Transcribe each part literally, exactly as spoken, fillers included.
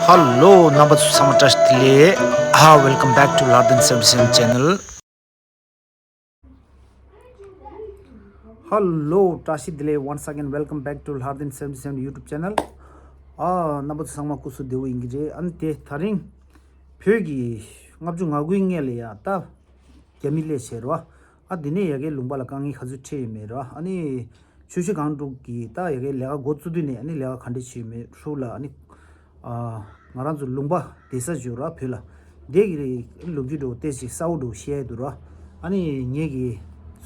ཧ་ལོ། རྣམ་པ་ཚོ་ཚང་མ་བཀྲ་ཤིས་བདེ་ལེགས། ཧ། Welcome back to Lardin seventy seven channel. ཧ་ལོ། བཀྲ་ཤིས་བདེ་ལེགས། Once again, welcome back to Lardin seventy seven YouTube channel. ཨ། རྣམ་པ་ཚོ་ཚང་མ་སྐུ་གཟུགས་བདེ་པོ་ཡིན་གྱི་རེད། ཨ་ནི་དེ་ད་རིང་བོད་ཀྱི་ལྔ་བཅུ་ང་དགུའི་སྔས་ལ་ཡ་ད་རྒྱ་མི་སླེབས་བྱས་རེད་བ། ཨ། དེ་ནས་ཡ་གིའི་ལུང་པ་ལ་དཀའ་ངལ་ག་ཚོད་འཕྲད་ཡོད་མེད་རེད་བ། ཨ་ནི་ཆུ་བཞི་སྒང་དྲུག་གི་ད་ཡ་གིའི་ལས་ཀ་འགོ་བཙུགས་དུས་ནས་ཨ་ནི་ལས་ཀ་ག་འདྲ་བྱས་ཡོད་མེད། ཧྲུའུ་ལ་ཨ་ནི་ཨ། ང་རང་ཚོ་ལུང་པ་བསྡད་ས་ཅིག་ཡོད་རེད་བ། བོད་ལ་བསྡད་ཀྱི་རེད། ལོ་རྒྱུས་འདྲ་བོ་ཏོག་ཙམ་གསལ་པོ་འདྲ་བོ་བཤད་ཡ་འདུག་རེད་བ། ཨ་ནི་ངེད་ཀྱི་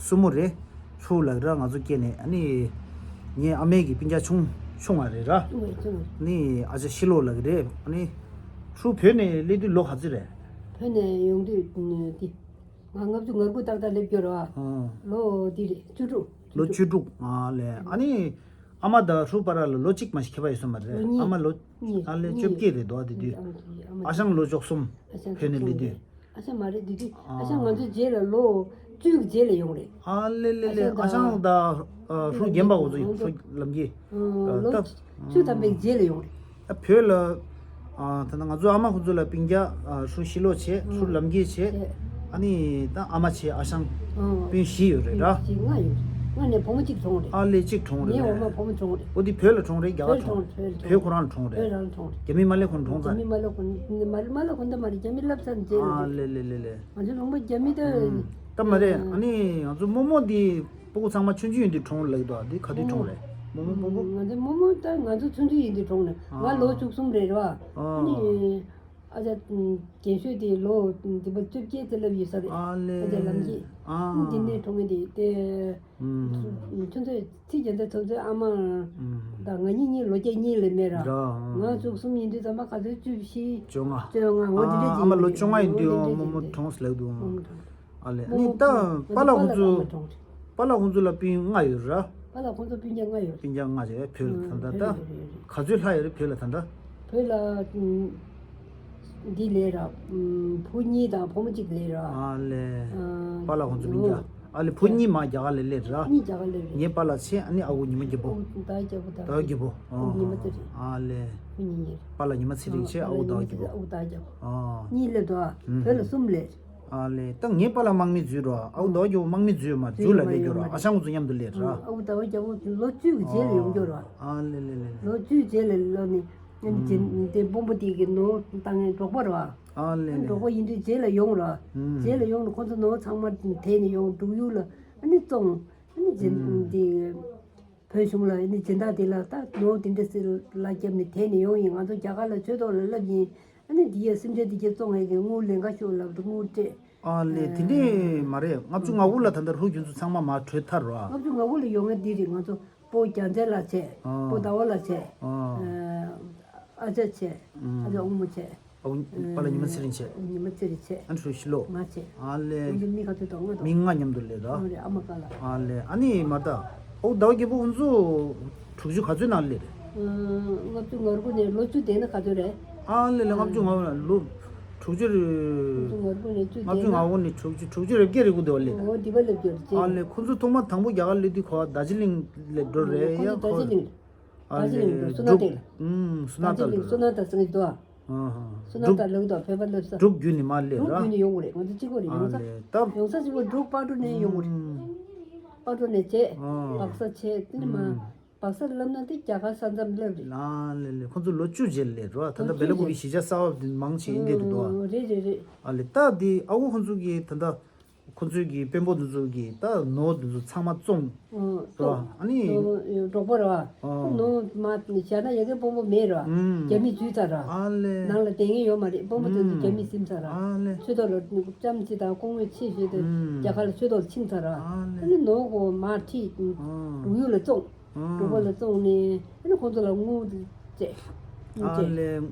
སྲུ་མོ་རེད། ཧྲུའུ་ལགས་རེད། ང་ཚོ་སྐྱེས་ནས་ཨ་ནི་ངའི་ཨ་མའི་གི་སྤུན་ཀྱག་ཆུང་ཆུང་བ་རེད་ར། ཆུང་བ་ཆུང་བ། ཨ་ནི་ཨ་ཅག་ཤི་ལོ་ལགས་རེད། ཨ་ནི་ཧྲུའུ་བོད་ནས་སླེབས་དུས་ལོ་ག་ཚོད་རེད། བོད་ནས་ཡོང་དུས་འདི་ང་ལྔ་བཅུ་ང་དགུ་ཏག་ཏག་སླེབས་ཀྱི་ཡོད་རེད་བ། ཨོ། ལོ་འདི་རེད། བཅུ་དྲུག་ལོ་བཅུ་དྲུག་ཨ་ལས། ཨ་ནི་ཨ་མ་དང་ཧྲུའུ་བར་ལ་ལོ་གཅིག་མ་གཏོགས་ཁྱད་པར་ཡོད་ས་མ་རེད། ལོ་གཉིས། ཨ་མ་ལོ་གཉིས། ཨ་ལས། གཉིས་བཅོ་བརྒྱད་རེད་འདུག་དེ་དུས། ཨ་མ་ཨ་ཞང་ལོ་བཅུ་གསུམ། ཨ་ཞང་བོད་ནས་སླེབས་དུས། ཨ་ཞང་མ་རེད། དེ་དུས་ཨ་ཞང་ང་ཚོའི་རྗེས་ལ་ལོ་བཅུ་གི་རྗེས་ལ་ཡོང་རེད། ཨ་ལས་ལས་ལས། ཨ་ཞང་དང་ཧྲུའུ་རྒན་པ་འོ་ཚོ་ཡིན། ཧྲུའུ་ལམ་གྱི་ལོ་བཅུ་ཐམ་པའི་རྗེས་ལ་ཡོང་རེད། ཨ། བོད་ལ་ཨ་ད་ལྟ་ང་ཚོ་ཨ་མ་ཁོང་ཚོ་ལ་སྤུན་ཀྱག་ཨ་ཧྲུའུ་ཤི་ལོ་བྱས། ཧྲུའུ་ལམ་གྱི་བྱས། བྱས། ཨ་ནི་ད་ཨ་མ་བྱས། ཨ་ཞང་སྤུན་བཞི་ཡོད་རེད་ར། བཞི་ལྔ་ཡོད་རེད། ལྔ་ནས་བུ་མོ་གཅིག་གྲོངས་རེད། ཨ་ལས། གཅིག་གྲོངས་རེད། ངའི་འོག་མ་བུ་མོ་གྲོངས་རེད། འོ་དེ་བོད་ལ་གྲོངས་རེད། རྒྱ་གར་བོད་གྲོངས། གྲོངས་རེད། བོད་རང་གྲོངས་རེད། བོད་རང་གྲོངས་རེད། རྒྱ་མི་མ་སླེབས་གོང་གྲོངས་ཚར། རྒྱ་མི་མ་སླེབས་གོང་། མ་མ་སླེབས་གོང་ད་མ་རེད། རྒྱ་མི་སླེབས་ཚར་རྗེས་ལ། ཨ་ལས་ལས་ལས་ལས། ང་ཚོ་ལུང་པ་རྒྱ་མི་ད། ད་མ་རེད། ཨ་ནི་ང་ཚོ་རྨོ་མོ་འདི་སྤུ་གུ་ཚང་མ་ཆུང་ཆུང་ཡིན་དུས་གྲོངས་ལབ་འདུག་འདི་ག་དུས་གྲོངས་རེད། རྨོ་མོ་སྤུ་གུ། ང་ཚོ་རྨོ་མོ་ད་ང་ཚོ་ཆུང་ཆུང་ཡིན་དུས་གྲོངས་ནས། ང་ལོ་བཅུ་གསུམ་རེད་ར། ཨ་ནི་ཨ་ཅག་རྒན་ཤོས་དེ་ལོ་འདི་པ་བཅོ་བརྒྱད་ཙམ་སླེབས་ཡོད་ས་རེད། ཨ་ལས། ཨ་ཅག་ལམ་གྱི། ཨ། འདི་ནས་གྲོངས་ངེས་དེ་དེ། ཁྱོད་ཚོས་ཚིག་རྒྱན་ཚོད་ཚོད་ཚོད་ཨ་མ་དང་ང་གཉིས་གཉིས་ལོ་བརྒྱད་གཉིས་ལས་མེད་ར། ང་བཅུ་གསུམ་ཡིན་དུས་ཙམ་པ་ག་ཚོད་བཅུ་བཞི། བཅོ་ལྔ། བཅོ་ལྔ། འོ་དེ་འདྲ་ཅིག་ཨ་མ་ཡིན་ལོ་བཅོ་ལྔ་ཡིན་དུས་རྨོ་མོ་གྲོངས་ལབ་འདུག་ཨ་ལས། ཨ་ནི་ད་པཱ་ལགས་ཁོང་ཚོ། པཱ་ལགས་ཁོང་ཚོ་ལ་སྤུན་ལྔ་ཡོད་ར། པཱ་ལགས་ཁོང་ཚོ་སྤུན་ཀྱག་ལྔ་ཡོད། སྤུན་ཀྱག་ལྔ་རེད་བོད་ལ་ད་ལྟ། ག་ཚོད་ལྷག་ཡོད་རེད་བོད་ལ་ད་ལྟ། བོད་ལ་འདི་ལས་ར། བུ་གཉིས་དང་བུ་མོ་གཅིག་ལས་ར། ཨ་ལས། པཱ་ལགས་ཁོང་ཚོ་སྤུན་ཀྱག་ཨ་ལས། བུ་གཉིས་མ་རྒྱ་གར་ལ་སླེབས་ར། གཉིས་རྒྱ་གར་སླེབས་རེད། ངའི་པཱ་ལགས་བྱས། ཨ་ནི་ཨ་ཁུ་ཉི་མ་རྒྱལ་པོ། ཨོ་ད་རྒྱལ་པོ། ད་རྒྱལ་པོ། ཨོ་ཉི་མ་ཚེ་རིང་། ཨ་ལས། བུ་གཉིས་གཉིས། པཱ་ལགས་ཉི་མ་ཚེ་རིང་བྱས། ཨ་ཁུ་ཟླ་བ་རྒྱལ་པོ། ཨ་ཁུ་ཟླ་བ་རྒྱལ་པོ། ཨ། གཉིས་སླེབས་འདུག་ཨ། བོད་ལ་གསུམ་སླེབས། ཨ་ལས། ད་ངའི་པཱ་ལགས་དམག་མི་འཛུལ་ར། ཨ་ཁུ་ཟླ་བ་རྒྱལ་པོ་དམག་མི་འཛུལ་མ་འཛུལ་ལ་སླེབས་རྒྱུ་ར། ཨ་ཞང་ཁོང་ཚོ་མཉམ་དུ་སླེབས་ར། ཨ་ཁུ་ཟླ་བ་རྒྱལ་པོ་ལོ་བཅུ་གི་རྗེས་ལ་ཡོང་རྒྱུ་ར། ཨ་ལས་ལས་ལས། ལོ་བཅུའི་རྗེས་ལ་ལོ་ནི། ཨ་ནི་དེ་དཔོན་པོ་དེ་གི་ནོར་བཏང་མཁན་འབྲོག་པ་ར། ཨ་ལས་ལས། འབྲོག་པ་ཡིན་དུས་རྗེས་ལ་ཡོང་ར། རྗེས་ལ་ཡོང་ནས་ཁོང་ཚོ་ནོར་ཚང་མ་དེད་ནས་ཡོང་འབྲུག་ཡུལ་ལ་ཨ་ནི་བཙོང་། ཨ་ནི་དེ། བོད་གཞུང་ལ་ཨ་ནི་སྦྱིན་བདག་དེ་ལ་ད་ནོར་དེ་འདྲ་ཟེར་ལ་བརྒྱབ་ནས་དེད་ནས་ཡོང་ཡིན། ང་ཚོ་རྒྱ་གར་ལ་ཆོས་ཐོག་ལ་བསླབ་ཡིན། ཨ་ནི་དེ་ཡས་སེམས་ཅན་དེ་གྱད་བཙོང་ཡས་ཀྱི་དངུལ་ལེན་ག་ཤོག་ལབ་དུས་དངུལ་སྤྲད། ཨ་ལས། དེ་འདྲས་མ་རེད། ལྔ་བཅུ་ང་དགུ་ལ་ད་ལྟ་ཧྲུའུ་ཁྱོད་ཚོ་ཚང་མ་མར་བྲོས་ཐར་རོ། ལྔ་བཅུ་ང་དགུ་ལ་ཡོང་ཡས་འདི་རེད། ང་ཚོ་སྤོ་རྒྱལ་མཚན་ལགས་བྱས། སྤོ་ཟླ་བ་ལགས་བྱས། ཨ་ཅག་བྱས། ཨ་ཅག་དབང་མོ་བྱས། ཨ་ཁུ་པཱ་ལགས་ཉི་མ་ཚེ་རིང་བྱས། ཉི་མ་ཚེ་རིང་བྱས། ཨ་ཧྲུའུ་ཤི་ལོ། ང་བྱས། ཨ་ལས། ང་ཚོ་མི་ག་ཚོད་དང་ལྔ་དང་། མི་ལྔ་མཉམ་དུ་སླེབས་ར། ཨ་རེད། ཨ་མ་ཀ་ལ། ཨ་ལས། ཨ་ནི་མ་ད། ཨ་ཁུ་ཟླ་བ་རྒྱལ་པོ་ཁོང་ཚོ་དྲུག་ཅུ་ག་ཚོད་ནང་སླེབས་རེད། ལྔ་བཅུ་ང་དགུ་ནས་ལོ་བཅུ་དེ་ན་ག་ཚོད་རེད། ཨ་ལས་ལས། ལྔ་བཅུ་ང་དགུ་ལོ་དྲུག་ཅུ་རེད། ལྔ་བཅུ་ང་དགུ་ནས་བཅུ་དེ་ན། ལྔ་བཅུ་ང་དགུ་ནས་དྲུག་ཅུ། དྲུག་ཅུ་རེ་བརྒྱད་རེ་དགུ་དེ་བ་སླེབས་རེད། འོ་འདི་བ་སླེབས་རྒྱུ་རེད། ཨ་ལས། ཁོང་ཚོ་ཐོག་མ་དང་པོ་རྒྱ་གར་སླེབས་དུས་ཁོ་རྡོ་རྗེ་གླིང་ལ་འགྲོ་རེད། ཁོང་ཡ་ཚོ་རྡོ་རྗེ་གླིང་། ཨ་རྡོ་རྗེ་ལས། གླིང་འགྲོ། སུ་ན་ཏེ་ལ། ཨུམ། སུ་ན་ཏ་ལ། རྡོ་རྗེ་གླིང་སུ་ན་ཏ་ཟེར་གྱི་འདུག་ཨ། ཨ་ཧ། སུ་ན་ཏ་ལ་འགྲོ། བོད་པ་སླེབས་ས། འབྲུག་བརྒྱུད་ནས་མར་སླེབས་ར། འབྲུག་བརྒྱུད་ནས་ཡོང་གི་རེད། ང་ཚོ་གཅིག་པོ་རེད། ཨ་ཡོང་ས། ལས་ད། ཡོང་ས་གཅིག་པོ། འབྲུག་སྤ་གྲོ་ནས་ཡོང་གི་རེད། ཨུམ། སྤ་གྲོ་ནས་བྱས། ཨ། སྦག་ས་བྱས། དེ་ནས་མར། ཨུམ། སྦག་ས་སླེབས་ན་དེ་རྒྱ་གར་ས་མཚམས་སླེབས་རེད། ལ་ལས་ལས། ཁོང་ཚོ་ལོ་བཅུ་རྗེས་སླེབས་ར། ད་ལྟ་ལོ་བཅུ་བེ་ལེ་ཀོ་གི་གཞིས་ཆགས་གསར་པ་འདི་མང་ཆེ་ཨིན་སྐད་དུ་འདུག་ཨ། ཨོ་རེད་རེད་རེད། ཨ་ལས། ད་འདི་ཨ་ཁུ་ཁོང་ཚོ་གི་ད་ལྟ། ཁོ་ཚོས་ཀྱི་དཔོན་པོ་འདི་ཚོ་གིས་ད་ནོར་འདི་ཚོ་ཚང་མ་བཙོང་། ཨོ། རེད་བ། ཨ་ནི། ཨོ། འབྲོག་པ་རེད་བ། ཨོ། ཁོ་ནོར་མ་བཞག་ན་ཡ་གི་དཔོན་པོ་མེད་རེད་བ། ཨུམ། རྒྱ་མི་འཛུལ་ཚར་ར། ཨ་ལས། ནང་ལ་བསྡད་མཁན་ཡོད་མ་རེད། དཔོན་པོ་དེ་ཚོ་ཨུམ། རྒྱ་མི་ཟིན་ཚར་ར། ཨ་ལས། ཆུ་ཐོག་ལ་ལྕམ་གཅིག་དང་སྐུ་ངོ་ཆེ་ཤོས་དེ་ཨུམ། རྒྱ་གར་ལ་ཆུ་ཐོག་ལ་ཕྱིན་ཚར་ར། ཨ་ལས། ཨ་ནི་ནོར་གོ་མར་ཁྲིད། ཨོ། འབྲུག་ཡུལ་ལ་བཙོང་། ཨོ། འབྲུག་པ་ལ་བཙོང་ནས་ཨ་ནི་ཁོང་ཚོ་ལ་དངུལ་སྤྲད། ཨ་ལས།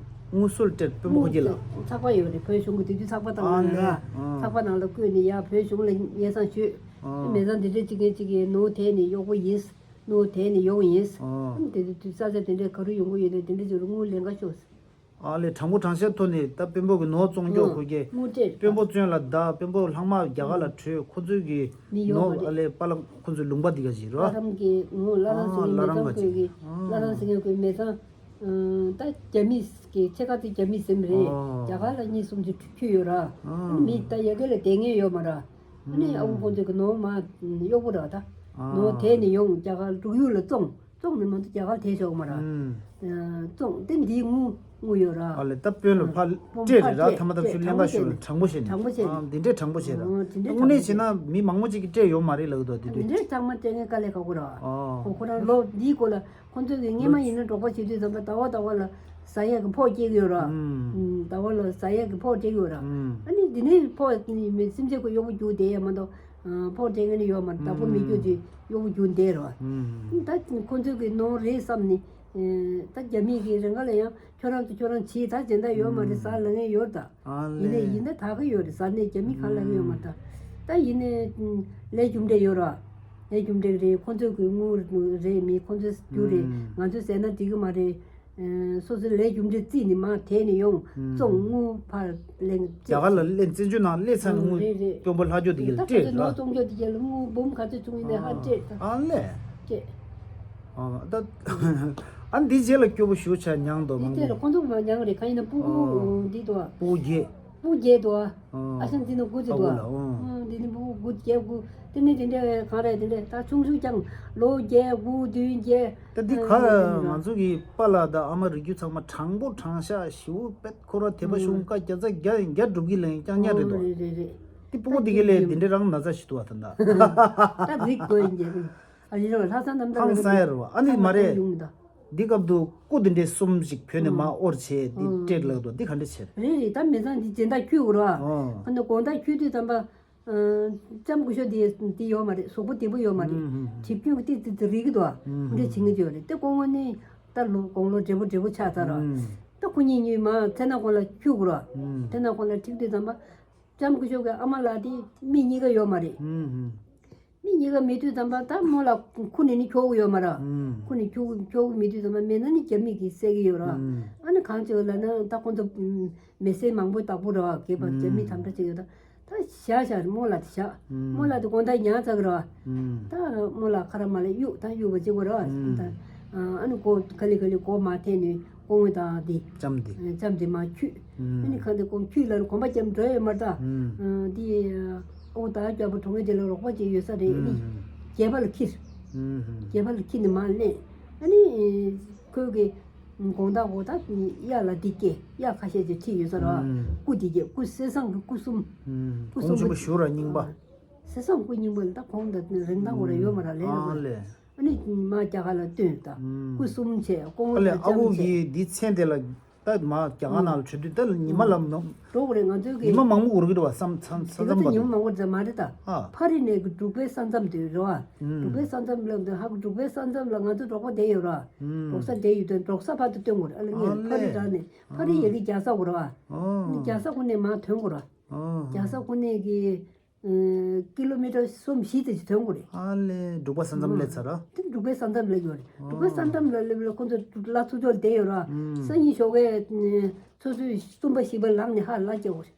དངུལ་སྲོལ་སྤྲད། དཔོན་པོ་ཁོ་གྱིས་ལ། ཚགས་པར་ཡོད་རེད། བོད་གཞུང་གི་དེ་དུས་ཚགས་པར་བཏང་ཨ་ཡོད་རེད་ལས། ར། ཨོ། ཚགས་པར་ནང་ལ་བཀོད་ནས་ཡ་བོད་གཞུང་ལ་སྙན་སེང་ཞུས། ཨོ། མི་ཚང་འདི་འདྲས་གཅིག་གིས་གཅིག་གིས་ནོར་དེད་ནས་གཡོག་པོ་ཡིན། ནོར་དེད་ནས་ཡོང་ཡིན། ཨོ། དེ་དུས་ས་ཆ་དེ་འདྲས་ག་རུ་ཡོང་གི་ཡོད་དེ་དེ་འདྲས་ཅིག་རུ་དངུལ་ལེན་ག་ཤོག། ཨ་ལས། དྲང་པོ་དྲང་བཞག་ཐོག་ནས་ད་དཔོན་པོ་གི་ནོར་བཙོང་རྒྱུ་ཁོ་གིས། དངུལ་སྤྲད། དཔོན་པོ་བཙོན་ལ་བདའ། དཔོན་པོ་ལྷག་མ་རྒྱ་གར་ལ་བྲོས། ཁོ་ཚོའི་གི་མི་ཡོད་ནོར་མ་རེད། ཨ་ལས། པཱ་ལགས་ཁོ་ཚོའི་ལུང་པ་འདི་ག་ཞིག་རེད་བ། ལྷ་རམས་ཀྱི་ངོ་། ལྷ་རམས་ཟེར་མཁན་མི་ཚང་ཁོས་ཀྱི། ཨ། ལྷ་རམས་ཟེར་མཁན་ཁོས་མི་ཚང་ ཨང་། ད་རྒྱ་མི་གི་ཕྱེད་ཀ་དེ་རྒྱ་མི་སེམས་རེད། ཨོ། རྒྱ་གར་ལ་གཉིས་གསུམ་ཅིག་འཁྱུད་ཡོད་ར། ཨང་། མི་ད་ཡ་གི་ལ་བསྡད་མཁན་ཡོད་མ་ར། ཨ་ནི་ཨ་ཁུ་ཁོང་ཚོས་གི་ནོར་མ་གཡོག་པོ་ར་ད། ཨང་། ནོར་དེད་ནས་ཡོང་རྒྱ་གར་འབྲུག་ཡུལ་ལ་བཙོང་། བཙོང་ནས་མ་གཏོགས་རྒྱ་གར་དེད་ཆོག་མ་ར། ཨང་། བཙོང་དེ་འདིའི་དངུལ་དངུལ་ཡོད་ར། ཨ་ལས་ད་དཔོན་ལ་ཕར་སྤྲད་རེད་ར། ཐ་མ་ཐབས་ཤུ་ལེན་ག་ཞུ་དྲང་པོ་བྱས་ནས། དྲང་པོ་བྱས་ནས། ཨང་། འདི་འདྲས་དྲང་པོ་བྱས་ར། ཨང་། དེ་འདྲས་དངོས་གནས་བྱས་ན་མི་མང་པོ་ཅིག་གིས་སྤྲད་ཡོད་མ་རེད་ལབ་འདུག་དེ་དུས། འདི་འདྲས་ཚང་མ་སྤྲད་མཁན་དཀའ་ལས་ཁག་པོ་ར། ཨོ། ཁོ་ཁོ་རང་ལོ་འདིའི་སྐོར་ལ། ཁོང་ཚོས་ཀྱི་སྔས་མ་ཡིན་ན་འབྲོག་པ་བྱེད་དུས་ཙམ་པ་ཟླ་བ་ཟླ་བ་ལ་ཟ་ཡག་གི་ཕོགས་སྐྱེལ་གི་ཡོད་ར། ཨུམ། ཟླ་བ་ལ་ཟ་ཡག་གི་ཕོགས་སྤྲད་ཀྱི་ཡོད་ར། ཨུམ། ཨ་ནི་འདི་ནས་ཕོགས་སེམས་ཅན་ཁོ་གཡོག་པོ་རྒྱུག་བསྡད་ཡ་མ་གཏོགས་ཕོགས་སྤྲད་མཁན་ནི་ཡོད་མ་རེད། བདག་པོ་མི་རྒྱུག་ཅིག་གཡོག་པོ་རྒྱུག་བསྡད་ར། ཨུམ། ད་ཁོང་ཚོས་ཀྱི་ནོར་རེད་བསམ་ནི། ད་རྒྱ་མི་གི་རེ་འགའ་ལ་ཡང་ཁྱོད་རང་ཚོ་ཁྱོད་རང་བྱིས་ད་ཇི་འདྲ་ཡོད་མ་རེད། ཟ་ལ་ངེས་ཡོད་ད། ཨ་ཡིན་ནའི་ལས། ཡིན་ད་ད་གི་ཡོད་རེད། ཟ་ནས་རྒྱ་མི་གང་ལ་གི་ཡོད་མ་རེད་ད། ད་ཡིན་ནའི་ལས་རྒྱུ་འབྲས་ཡོད་ར། ལས་རྒྱུ་འབྲས་རེད། ཁོང་ཚོས་གི་དངུལ་རེད་མི་ཁོང་ཚོས་རྒྱུ་རེད། ང་ཚོས་ཟས་ན་འགྲིག་གི་མ་རེད། སོ་སོའི་ལས་རྒྱུ་འབྲས་རྩིས་ནས་མར་དེད་ནས་ཡོང་། བཙོང་དངུལ་ཕར་ལེན། རྒྱ་གར་ལ་ལེན། བཙན་བྱོལ་ནང་སླེབས་ཚར་ནས་དངུལ་རེད་རེད། དཔོན་པོ་ལྷག་སྐྱོ་དེ་གི་ལ་ད་སྤྲད་ཁ་ཚོད་རེད་ནོར་ར། གཏོང་རྒྱུ་དེ་གི་ལ་དངུལ་འབུམ་ག་ཚོད་བྱུང་ཡིན་ནའི་ཧ་སྤྲད་ད། ཨ་ལས། སྤྲད། ཨ་ད། ཨ་འདི་རྗེས་ལ་སྐྱོ་པོ་ཞུ་ཆ་མྱངས་འདུག་མང་པོ། འདི་དེ་ལ་ཁོང་ཚོ་མ་མྱངས་རེད། གང་ཡིན་ན་སྤུ་གུ་འདི་འདུག་ཨ། སྤུ་གུ་བརྒྱད། སྤུ་གུ་བརྒྱད་འདུག་ཨ། ཨ་ཤང་འདི་ནི་དགུ་ཅིག་འདུག་ཨ། འདི་ནི་སྤུ་གུ་དགུ་བརྒྱད་དགུ། དེ་ནི་དེ་འདྲ་གང་རེད། དེ་འདྲ་ད་ཆུང་ཆུང་ཀྱང་ལོ་བརྒྱད་དགུ་བདུན་བརྒྱད། ད་འདི་ག་ང་ཚོ་གི་པཱ་ལགས་དང་ཨ་མ་རིགས་རྒྱུད་ཚང་མ་དྲང་པོ་དྲང་བཞག་ཞེ་པོ་པད་ཁོ་ར་དད་པ་ཆུང་བཀའ་རྒྱ་ཚ་རྒྱ་རྒྱ་སྒྲུབ་ཀྱི་ལན་རྐྱང་རྐྱང་རེད་འདུག་ཨ། རེད་རེད་རེད། དེ་སྤུ་གུ་དེ་གི་ལས་དེ་འདྲ་རང་ན་ཚ་ཞིག་འདུག་ཨ། ད་ད། ད་རིག་དགོས་ཡིན་གྱི། ཨ་ཡིན་རོགས་ལྷག་བསམ་རྣམ་དག་ཧང་སང་ཡ་རེད་བ། ཨ་ནི་མ་རེད། ཡོང་མི་འདུག་འདི་སྐབས་དུ་སྐུ་དེ་འདྲའི་གསུམ་ཞིག་བོད་ནས་མར་དབོར་བྱས་འདི་སྤྲད་ལགས་འདུག་འདི་ག་འདྲ་བྱས་རེད། རེད་རེད། ད་མི་ཚང་འདི་སྦྱིན་བདག་ཁྱོད་གོ་ར། ཨོ། ཁ་ནས་དགོང་དག་ཁྱོད་དུས་ཙམ་པ། ལྕམ་སྐུ་ཞབས་འདི་འདི་ཡོད་མ་རེད། གཟུགས་པོ་བདེ་པོ་ཡོད་མ་རེད། གྲིབ་སྐྱོན་གྱི་ཏི་ཏི་ཏི་རིག་གི་འདུག་འདི་བྱེད་ངེས་ཡོད་རེད། དེ་སྐུ་ངོ་ནི་ད་ལོ་དགུང་ལོ་བགྲེས་པོ་བགྲེས་པོ་ཆགས་ཚར་ར། ད་ཁོ་གཉིས་གཉིས་མ་ཚེ་ན་ཁོང་ལ་ཁྱུག་ར། ཚེ་ན་ཁོང་ལ་ཁྲིད་དུས་ཙམ་པ། ལྕམ་སྐུ་ཞབས་ཀྱི་ཨ་མ་ལགས་དེ་མི་གཉིས་ཀ་ཡོད་མ་རེད། མི་གཉིས་ཀ་མེད་དུས་ཙམ་པ་ད་མོ་ལ་ཁུ་ནས་ནི་ཁྱོག་གི་ཡོད་མ་ར། ཁུ་ནས་ཁྱོག་ཁྱོག་གི་མེད་དུས་ཙམ་པ་མེད་ན་ནི་རྒྱ་མི་གིས་བསད་གི་ཡོད་ར། ཨ་ནི་གང་ཅི་ལ་ན་ད་ཁོང་ཚོ་མི་སེར་མང་པོ་བདག་པོ་ར་བ་གས་པ་རྒྱ་མི་དམ་དྲག་ཅིག་ཡོད་ད། ད་བཞག་བཞག་མོ་ལ་དེ་བཞག་མོ་ལ་དེ་དགོང་དག་ཉལ་ཚར་གི་ར་བ། ད་མོ་ལ་ཁ་ར་མ་ལ་གཡུག་ད་གཡུག་པ་ཅིག་གོ་ར་བ། ད་ཨ་ནི་གོ་ག་ལེ་ག་ལེ་གོ་མ་ཐེན་ནས། སྐུ་ངོ་དང་དེ། ལྕམ་དེ། ལྕམ་དེ་མར་ཁྱུད། ཨ་ནི་གང་དེ་ཁོང་ཁྱུད་ལ་གོམ་པ་རྒྱབ་འགྲོ་ཡོད་མ་རེད་ད། དེ་ཨོ་ད་རྒྱབ་པ་གྲོང་ཁྱེར་དེ་ལ་རོགས་པ་ཅིག་ཡོད་ས་རེད། ཨ་ནི་སྒལ་པ་ལ་འཁྱེར། སྒལ་པ་ལ་འཁྱེར་ནས་མར་ལེན། ཨ་ནི་ཁོས་གི་དགོང་དག་གོ་ད་གཡག་ལ་འདི་སྐྱེ་གཡག་ཁ་ཤས་ཅིག་ཁྲིད་ཡོད་ས་རེད་བ། སྐུ་འདི་སྐྱེ་སྐུ་གསེར་ཟངས་ཀྱི་སྐུ་གསུམ། སྐུ་གསུམ་པོ་ཞུ་ར་རྙིང་པ། གསེར་ཟངས་སྐུ་རྙིང་པ་ལ་ད་ཁོང་ད་རིན་ཐང་གོ་ར་ཡོད་མ་ར་ལས་ར་གོ་ར། ཨ་ནི་མ་རྒྱ་གར་ལ་བཏོན་ད། སྐུ་གསུམ་བྱས་སྐུ་ངོ་ཨ་ལས་དང་ཨ་ཁུ་ལྕམ་གྱིས་བྱས། འདི་མཚན་དེ་ལ་ད་མ་རྒྱ་གར་ནང་ལ་བྲོས་དུས་ད་ཉི་མ་ལ་མ་འགྲོ་གི་རེད། ང་ཚོའི་གི་ཉི་མ་མང་པོ་འགོར་གི་རེད་བ། ས་མཚམས་ས་དེ་ག་མཚམས་ད་ཉི་མ་མང་པོ་ཙམ་མ་རེད་ད། ཨ་ཕ་རི་ནས་གི་འབྲུག་པའི་ས་མཚམས་དེ་རེད་བ། འབྲུག་པའི་ས་མཚམས་ལ་འདི་ཧ་གི་འབྲུག་པའི་ས་མཚམས་ལ་ང་ཚོ་འབྲོག་པ་བསྡད་ཡོད་ར། འབྲོག་ས་བསྡད་ཡོད་དུས་འབྲོག་ས་ཕར་དུ་བཏོན་དགོས་རེད། ཨ་ལ་ངས་ཨ་ཕ་རི་ལས་ར་ནས་ཕ་རི་ཡ་གི་རྒྱ་ས་གོ་ར་བ། ཨ་རྒྱ་ས་གོ་ནས་མར་ཐོན་དགོས་ར། རྒྱ་ས་གོ་ནས་གི་ཀི་ལོ་མི་ཊར་གསུམ་བཞི་དེ་ཅིག་ཐོན་དགོས་རེད། ཨ་ལས་འབྲུག་པ་ས་མཚམས་སླེབས་ཚར་ར། དེ་འབྲུག་པའི་ས་མཚམས་ལ་སླེབས་ཡོད་རེད། འབྲུག་པའི་ས་མཚམས་ལ་སླེབས་ལ་ཁོང་ཚོ་ལ་ཚུར་ཕྱོགས་བསྡད་ཡོད་ར། སང་ཉིན་ཞོགས་ཀས་ཆུ་ཚོད་གསུམ་པ་བཞི་པ་ལངས་ནས་ཧ་ལ་སྐྱེལ་དགོས་རེད།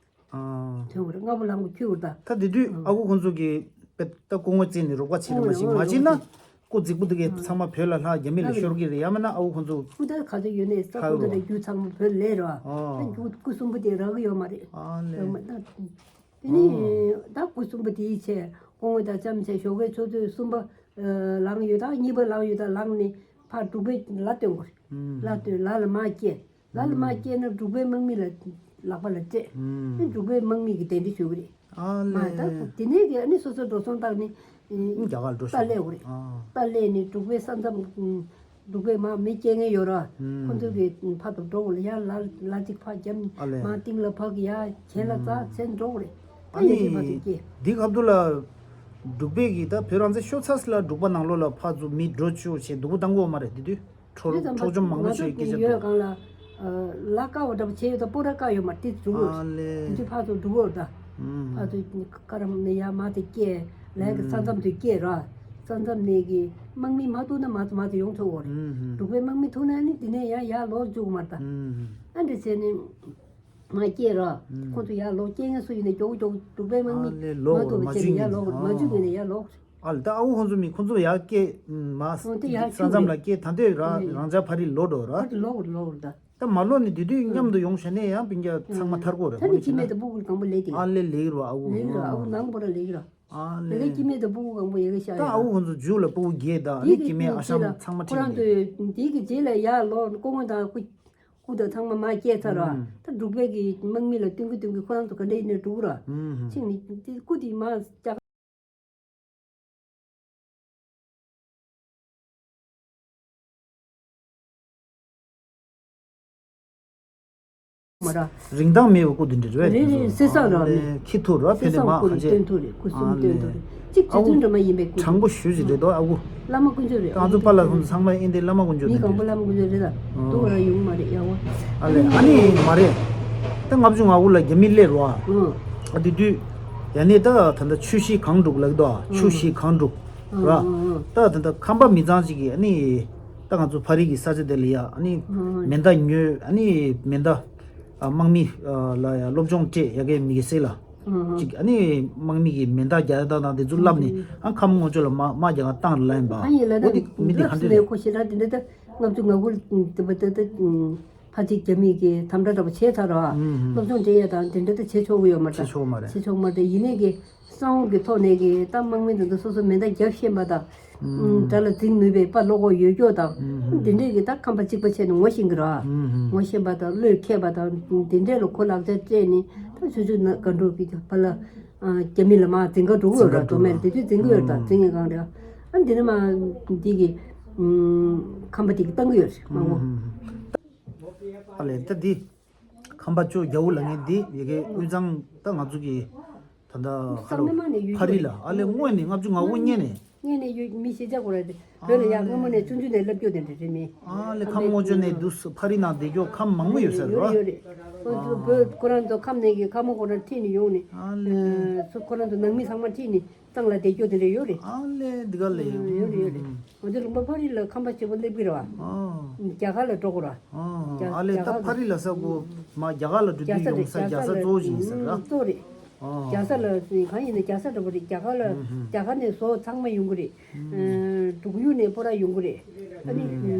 ཐོན་དགོས་རེད། སྔ་པོ་ལངས་དགོས་ཁྱོད་རེད་ད། ད་དེ་དུས་ཨ་ཁུ་ཁོང་ཚོ་གི་དཔེ་ད་སྐུ་ངོ་བརྩིས་ནས་རོགས་པ་བྱེད་ལ་མ་བྱེད་མ་བྱེད་ན། སྐུ་རྫིག་པོ་དེ་གས་ཚང་མ་བོད་ལ་ལྷག་རྒྱ་མི་ལ་ཤོར་གི་རེད། ཡང་མིན་ན་ཨ་ཁུ་ཁོང་ཚོ་སྐུ་ད་ག་ཚོད་ཡོད་ནས་ས་ཁོང་ཚོ་ལ་རྒྱུ་ཚང་མ་བོད་ལས་ར། ད་རྒྱུ་སྐུ་གསུམ་པོ་དེ་རག་གི་ཡོད་མ་རེད། ཨ་ལས། ཡོད་མ་ད། དེ་ནས་ད་སྐུ་གསུམ་པོ་དེའི་ཆེད་སྐུ་ངོ་དང་ལྕམ་ཆེ་ཞོགས་ཀའི་ཆུ་ཚོད་གསུམ་པ་ལངས་ཡོད་ད། གཉིས་པ་ལངས་ཡོད་ད། ལངས་ནས་ཕར་འབྲུག་པའི་ལ་སྟོན་དགོས་རེད། ལ་སྟོན་ལ་ལ་མར་སྐྱེལ། ལ་ལ་མར་སྐྱེལ་ན་འབྲུག་པའི་དམག་མི་ལ་ལག་པ་ལ་སྤྲད། འབྲུག་པའི་དམག་མི་གིས་གདན་འདྲེན་ཞུ་གི་རེད། ཨ་མ་ལས། ད་དེ་ནས་གི་ཨ་ནི་སོ་སོ་འགྲོ་སོང་བཏང་ནས་རྒྱ་གར་འགྲོ་ཤོག་རྟ་སླེབས་དགོས་རེད། ཨ་རྟ་སླེབས་ནས་འབྲུག་པའི་ས་མཚམས། འབྲུག་པས་མར་མི་སྐྱེལ་མཁན་ཡོད་ར། ཁོང་ཚོ་གིས་ཕར་དུ་འགྲོ་དགོས་ལ་ཡར་ལ་ལ་གཅིག་ཕར་བརྒྱབ་ནས་ཨ་ལས། མར་སྟེང་ལ་བབས་ཡར་གྱེན་ལ་འཛེགས་ཚུར་འགྲོ་དགོས་རེད། ད་ཨ་ཡར་ནི་རྒྱུད་ཕར་དུ་སྐྱེལ། འདི་སྐབས་དུ་ལ་འབྲུག་པས་ཀྱིས་ད་བོད་རང་བཙན་ཤོར་ཚར་སི་ལ་འབྲུག་པ་ནང་ལོགས་ལ་ཕར་ཚུར་མི་འགྲོ་བཅུག་བྱས་སྡུག་པོ་བཏང་གི་ཡོད་མ་རེད། དེ་དུས་འཕྲོག་འཕྲོག་བཅོམ་མང་པོ་བྱས་སྐད་ཆ་ཡོད་འདུག་གང་ལ། ལ་ཀ་བ་འདྲ་པོ་བྱས་ཡོད་ད། སྤོ་ར་ཀ་ཡོད་མ་རེད། དེ་འགྲོ་ཨ་ལས། དེ་དུས་ཕར་ཚུར་འགྲོ་དགོས་རེད་ད། ཕར་ཚུར་ཀ་རམ་ནས་ཡར་མར་དེ་སྐྱེལ། ལས་ཀྱི་ས་མཚམས་དེ་སྐྱེལ་ར། ས་མཚམས་ནས་ཀྱི་དམག་མི་མ་ཐུག་ན་མར་ཚུར་མར་ཚུར་ཡོང་ཆོག་གོ་རེད། འབྲུག་པའི་དམག་མི་ཐུག་ན་ནི་དེ་ནས་ཡར་ཡར་ལོག་བཅུག་མ་རེད་ད། ཨ་འདྲ་བྱས་ནས་མར་སྐྱེལ་ར། ཁོང་ཚོ་ཡར་ལོག་སྐྱེལ་མཁན་སུ་ཡིན་ནའི་མགྱོགས་མགྱོགས་འབྲུག་པའི་དམག་མི་ཨ་ལས་ལོག་མ་ཐུག་པ་མ་བྱས་ནས་ཡར་ལོག་མ་བཅུག་མཁན་ནས་ཡར་ལོག་ཨ་ལ་ད་ཨ་ཁུ་ཁོང་ཚོ་མི་ཁོང་ཚོ་ཡར་སྐད་མ་ཨོ་དེ་ཡར་ས་མཚམས་ལ་སྐད་ད་ལྟོས་ར་ཨེ། རང་ཅག་ཕ་རི་ལོག་འགྲོ་ར། ཕ་རི་ལོག་ལོག་ད། ད་མ་ལོག་ནི་དེ་དུས་མཉམ་དུ་ཡོང་བྱས་ནས་ཡང་སྤུན་ཀྱག་ཚང་མ་ཐར་གོ་ར་ད་ནི་ཁྱི་མེད་དུ་སྤུ་གུ་གང་པོ་ལེགས་ཏེ། ཨ་ལེ་ལེགས་ར་ཨ་ཁུ། ལེགས་ར་ཨ་ཁུ་ནང་པོ་ར་ལེགས་ར། ཨ་ལེ། ད་ཁྱི་མེད་དུ་སྤུ་གུ་གང་པོ་ཡ་གི་ཤ་ད་ཡ། ཨ་ཁུ་ཁོང་ཚོ་རྒྱུགས་ལ་སྤུ་གུ་བརྒྱད་དང་ནི་ཁྱི་མེད་ཨ་ཤམ་ཚང་མ་ཁྲིད་ནས། ཁོ་རང་ཚོ་དེ་གི་རྗེས་ལ་ཡར་ལོག་སྐུ་ངོ་དང་སྐུ་སྐུ་དང་ཚང་མ་མར་བསྐྱལ་ཚར་ར། ད་འབྲུག་པའི་གི་དམག་མི་ལ་སྟོན་གི་སྟོན་གི་ཁོ་རང་ཚོ་ག་འདྲ་ཡིན་ནས་འགྲོ་གི་ར། ཕྱིན་ནི་དེ་སྐུ་དེ་མར་ལྕགས། མ་ར། རིན་ཐང་མེད་པའི་སྐུ་དེ་འདྲ་རེད་རེད་རེད་བས། སེ་ས་ར་ཨ་ལེ་མེད། ཁྱི་ཐུར་ར་ཕེ་སེ་ལེ་ས་མ་སྐུ་ཧ་རེད་ཅེ། སྟོན་ཐུར་རེད་སྐུ་གསུམ་ཨ་སྟོན་ཐུར་ལེ། རེད་གཅིག་རྗེ་ཨ་བཙུན་ཁུ། སྒྲོལ་མ་ཡིན་པའི་སྐུ། དྲང་པོ་ཞུ་ཞིག་རེད་དོ་ཨ་ཁུ། བླ་མ་དཀོན་མཆོག་རེད། ང་ཚོ་པཱ་ལགས་ཁོང་ཚོ་ཚང་མ་ཨེ་འདྲའི་བླ་མ་དཀོན་མཆོག་མི་རེད་གང་པོ་དེ། བླ་མ་དཀོན་མཆོག་རེད་ད། ཨོ། འདུག་ར་ཡོང་མ་རེད་ཡ་བ། ཨ་ལེ་ཨ་ནི་མ་རེད། ད་ལྔ་བཅུ་ང་དགུ་ལ་རྒྱ་མི་སླེབས་རོ་ཨ། ཨོ། ཨ་དེ་དུས། ཡ་ནི་ད་ད་ལྟ་ཆུ་བཞི་གངས་དྲུག་ལབ་ཀྱི་འདུག་ཨ། ཆུ་བཞི་གངས་དྲུག་ར། ཨོ་ཨོ་ཨོ། ད་ད་ལྟ་ཁམས་པ་མི་ཚང་ཅིག་གིས་ཨ་ནི། ད་ང་ཚོ་ཕ་རི་གི་ས་ཆ་དེ་ལ་ཡ་ཨ་ནི། ཨོ་ཨོ། མེ་མདའ་ཉོས་ཨ་ནི་མེ་མདའ། ཨ་དམག་མི་ཨ་ལ་ཡ་སློབ་སྦྱོང་སྤྲད་ཡ་གི་མི་གི་སེ་ལ། ཨོ་ཨོ། ཅིག་ཨ་ནི་དམག་མི་གི་མེ་མདའ་རྒྱག་ཡ་ད་དང་དེ་ཚོ་བསླབས་ནས་ཨ་ཁམས་ངོ་ཅོ་ལ་མ་མ་རྒྱག་ག་བཏང་ར་ལ་ཡིན་པ། ཨ་ཡིན་ལ་འོ་དེ་ད་མི་དེ་ཧ་འདྲ་ལ་ཁོ་ཞེ་དྲག་དེ་འདྲ་ད་ལྔ་བཅུ་ང་དགུ་དེ་འདྲ་ད་ད། ཕ་གཅིག་རྒྱ་མི་གི་དམ་དྲག་འདྲ་པོ་བྱས་ཚར་རོ། ཨུམ་ཨུམ། སློབ་སྦྱོང་སྤྲད་ཡ་དང་དེ་འདྲ་ད་བྱེད་ཆོག་གི་ཡོད་མ་རེད། བྱེད་ཆོག་མ་རེད། བྱེད་ཆོག་མ་རེད། ཡིན་ནའི་གི་གསང་བོ་གི་ཐོག་ནས་གི་ད་དམག་མི་འདི་ཚོ་སོ་སོ་མེ་མདའ་རྒྱབ་ཤེས་པ་དང་། ཨུམ། དགྲ་ལ་འཛིང་ནུས་པའི་དཔའ་བློ་ཁོག་ཡོད་རྒྱུ་དང་། ཨུམ་ཨུམ། དེ་འདྲས་གི་ད་ཁམས་པ་གཅིག་པ་བྱས་ནས་ངོ་ཤེས་གི་ར། ཨུམ་ཨུམ། ངོ་ཤེས་པ་དང་བློས་འཁེལ་པ་དང་དེ་འདྲས་ལ་གོ་ལག་ཆ་སྤྲད་ནས་ད་ཆུ་ཆུ་ན་ག་འགྲོ་གི་ཕ་ལ། རྒྱ་མི་ལ་མ་འཛིང་ག་འགྲོ་གི་ཡོད་ར། འཛིང་ག་འགྲོ་མེད་དེ་དུས་འཛིང་གི་ཡོད་ད། ཨུམ། འཛིང་གི་གང་རེད། ཨ་འདི་ནས་མ་འདི་གི་ཁམས་པ་དེ་གི་བཏང་གི་ཡོད་རེད་མ་གོ། ཨ་ལས་ད་འདི། ཁམས་པ་ཅོ་རྒྱ་བོ་ལ་ངས་འདི་ཡི་གེ་དབུས་གཙང་ད་ང་ཚོ་གི་ད་ད་ཧ་ལོ་ཕ་རི་ལ་ཨ་ལས་སྔོན་ནས་ལྔ་བཅུ་ང་དགུ་སྔོན་ནས། སྔོན་ནས་ཡོད་མི་ཤེས་བྱ་གོ་ར་དེ་བོད་ལ་ཡག་སྔོན་མ་ནས་ཆུང་ཆུང་ནས་བསླབ་རྒྱུ་དེ་འདྲ་རེད་མི། ཨ་ལས་ཁམས་ངོ་ཅོ་ནས་འདུག་ཕ་རི་ནང་བསྡད་རྒྱུ་ཁམས་མང་པོ་ཡོད་ས་རེད་ཡོད་རེད་ཡོད་རེད། ཁོ་ཚོ་བོད་ཁོ་རང་ཚོ་ཁམས་ནས་གི་ཁམས་མོ་ཁོ་རང་ཁྲིད་ནས་ཡོང་ནས། ཨ་ལས། ཁོ་རང་ཚོ་ནང་མི་ཚང་མ་ཁྲིད་ནས་གཙང་ལ་བསྡད་རྒྱུ་དེ་འདྲ་ཡོད་རེད། ཨ་ལས་འདི་ག་ལས། ཡོད་རེད་ཡོད་རེད། ང་ཚོ་ལུང་པ་ཕ་རི་ལ་ཁམས་པ་ཆེ་པོ་སླེབས་ཀྱི་རེད་བ། ཨ། རྒྱ་གར་ལ་འགྲོ་དགོས་ར། ཨ་ཨ་ལས་ད་ཕ་རི་ལ་ས་གོ་མ་རྒྱ་གར་ལ་འགྲོ་དུས་ཡོང་ས་རྒྱ་ས་གཙོ་བོ་ཞིག་ཡིན་ས་ར། གཙོ་རེད། ཨ། རྒྱ་ས་ལ་གང་ཡིན་ན་རྒྱ་ས་འགྲོ་དགོས་རེད། རྒྱ་གར་ལ་རྒྱ་གར་ནས་བཟོ་ཚང་མ་ཡོང་གི་རེད། འབྲུག་ཡུལ་ནས་སྤོ་ར་ཡོང་གི་རེད། ཨ་ནི་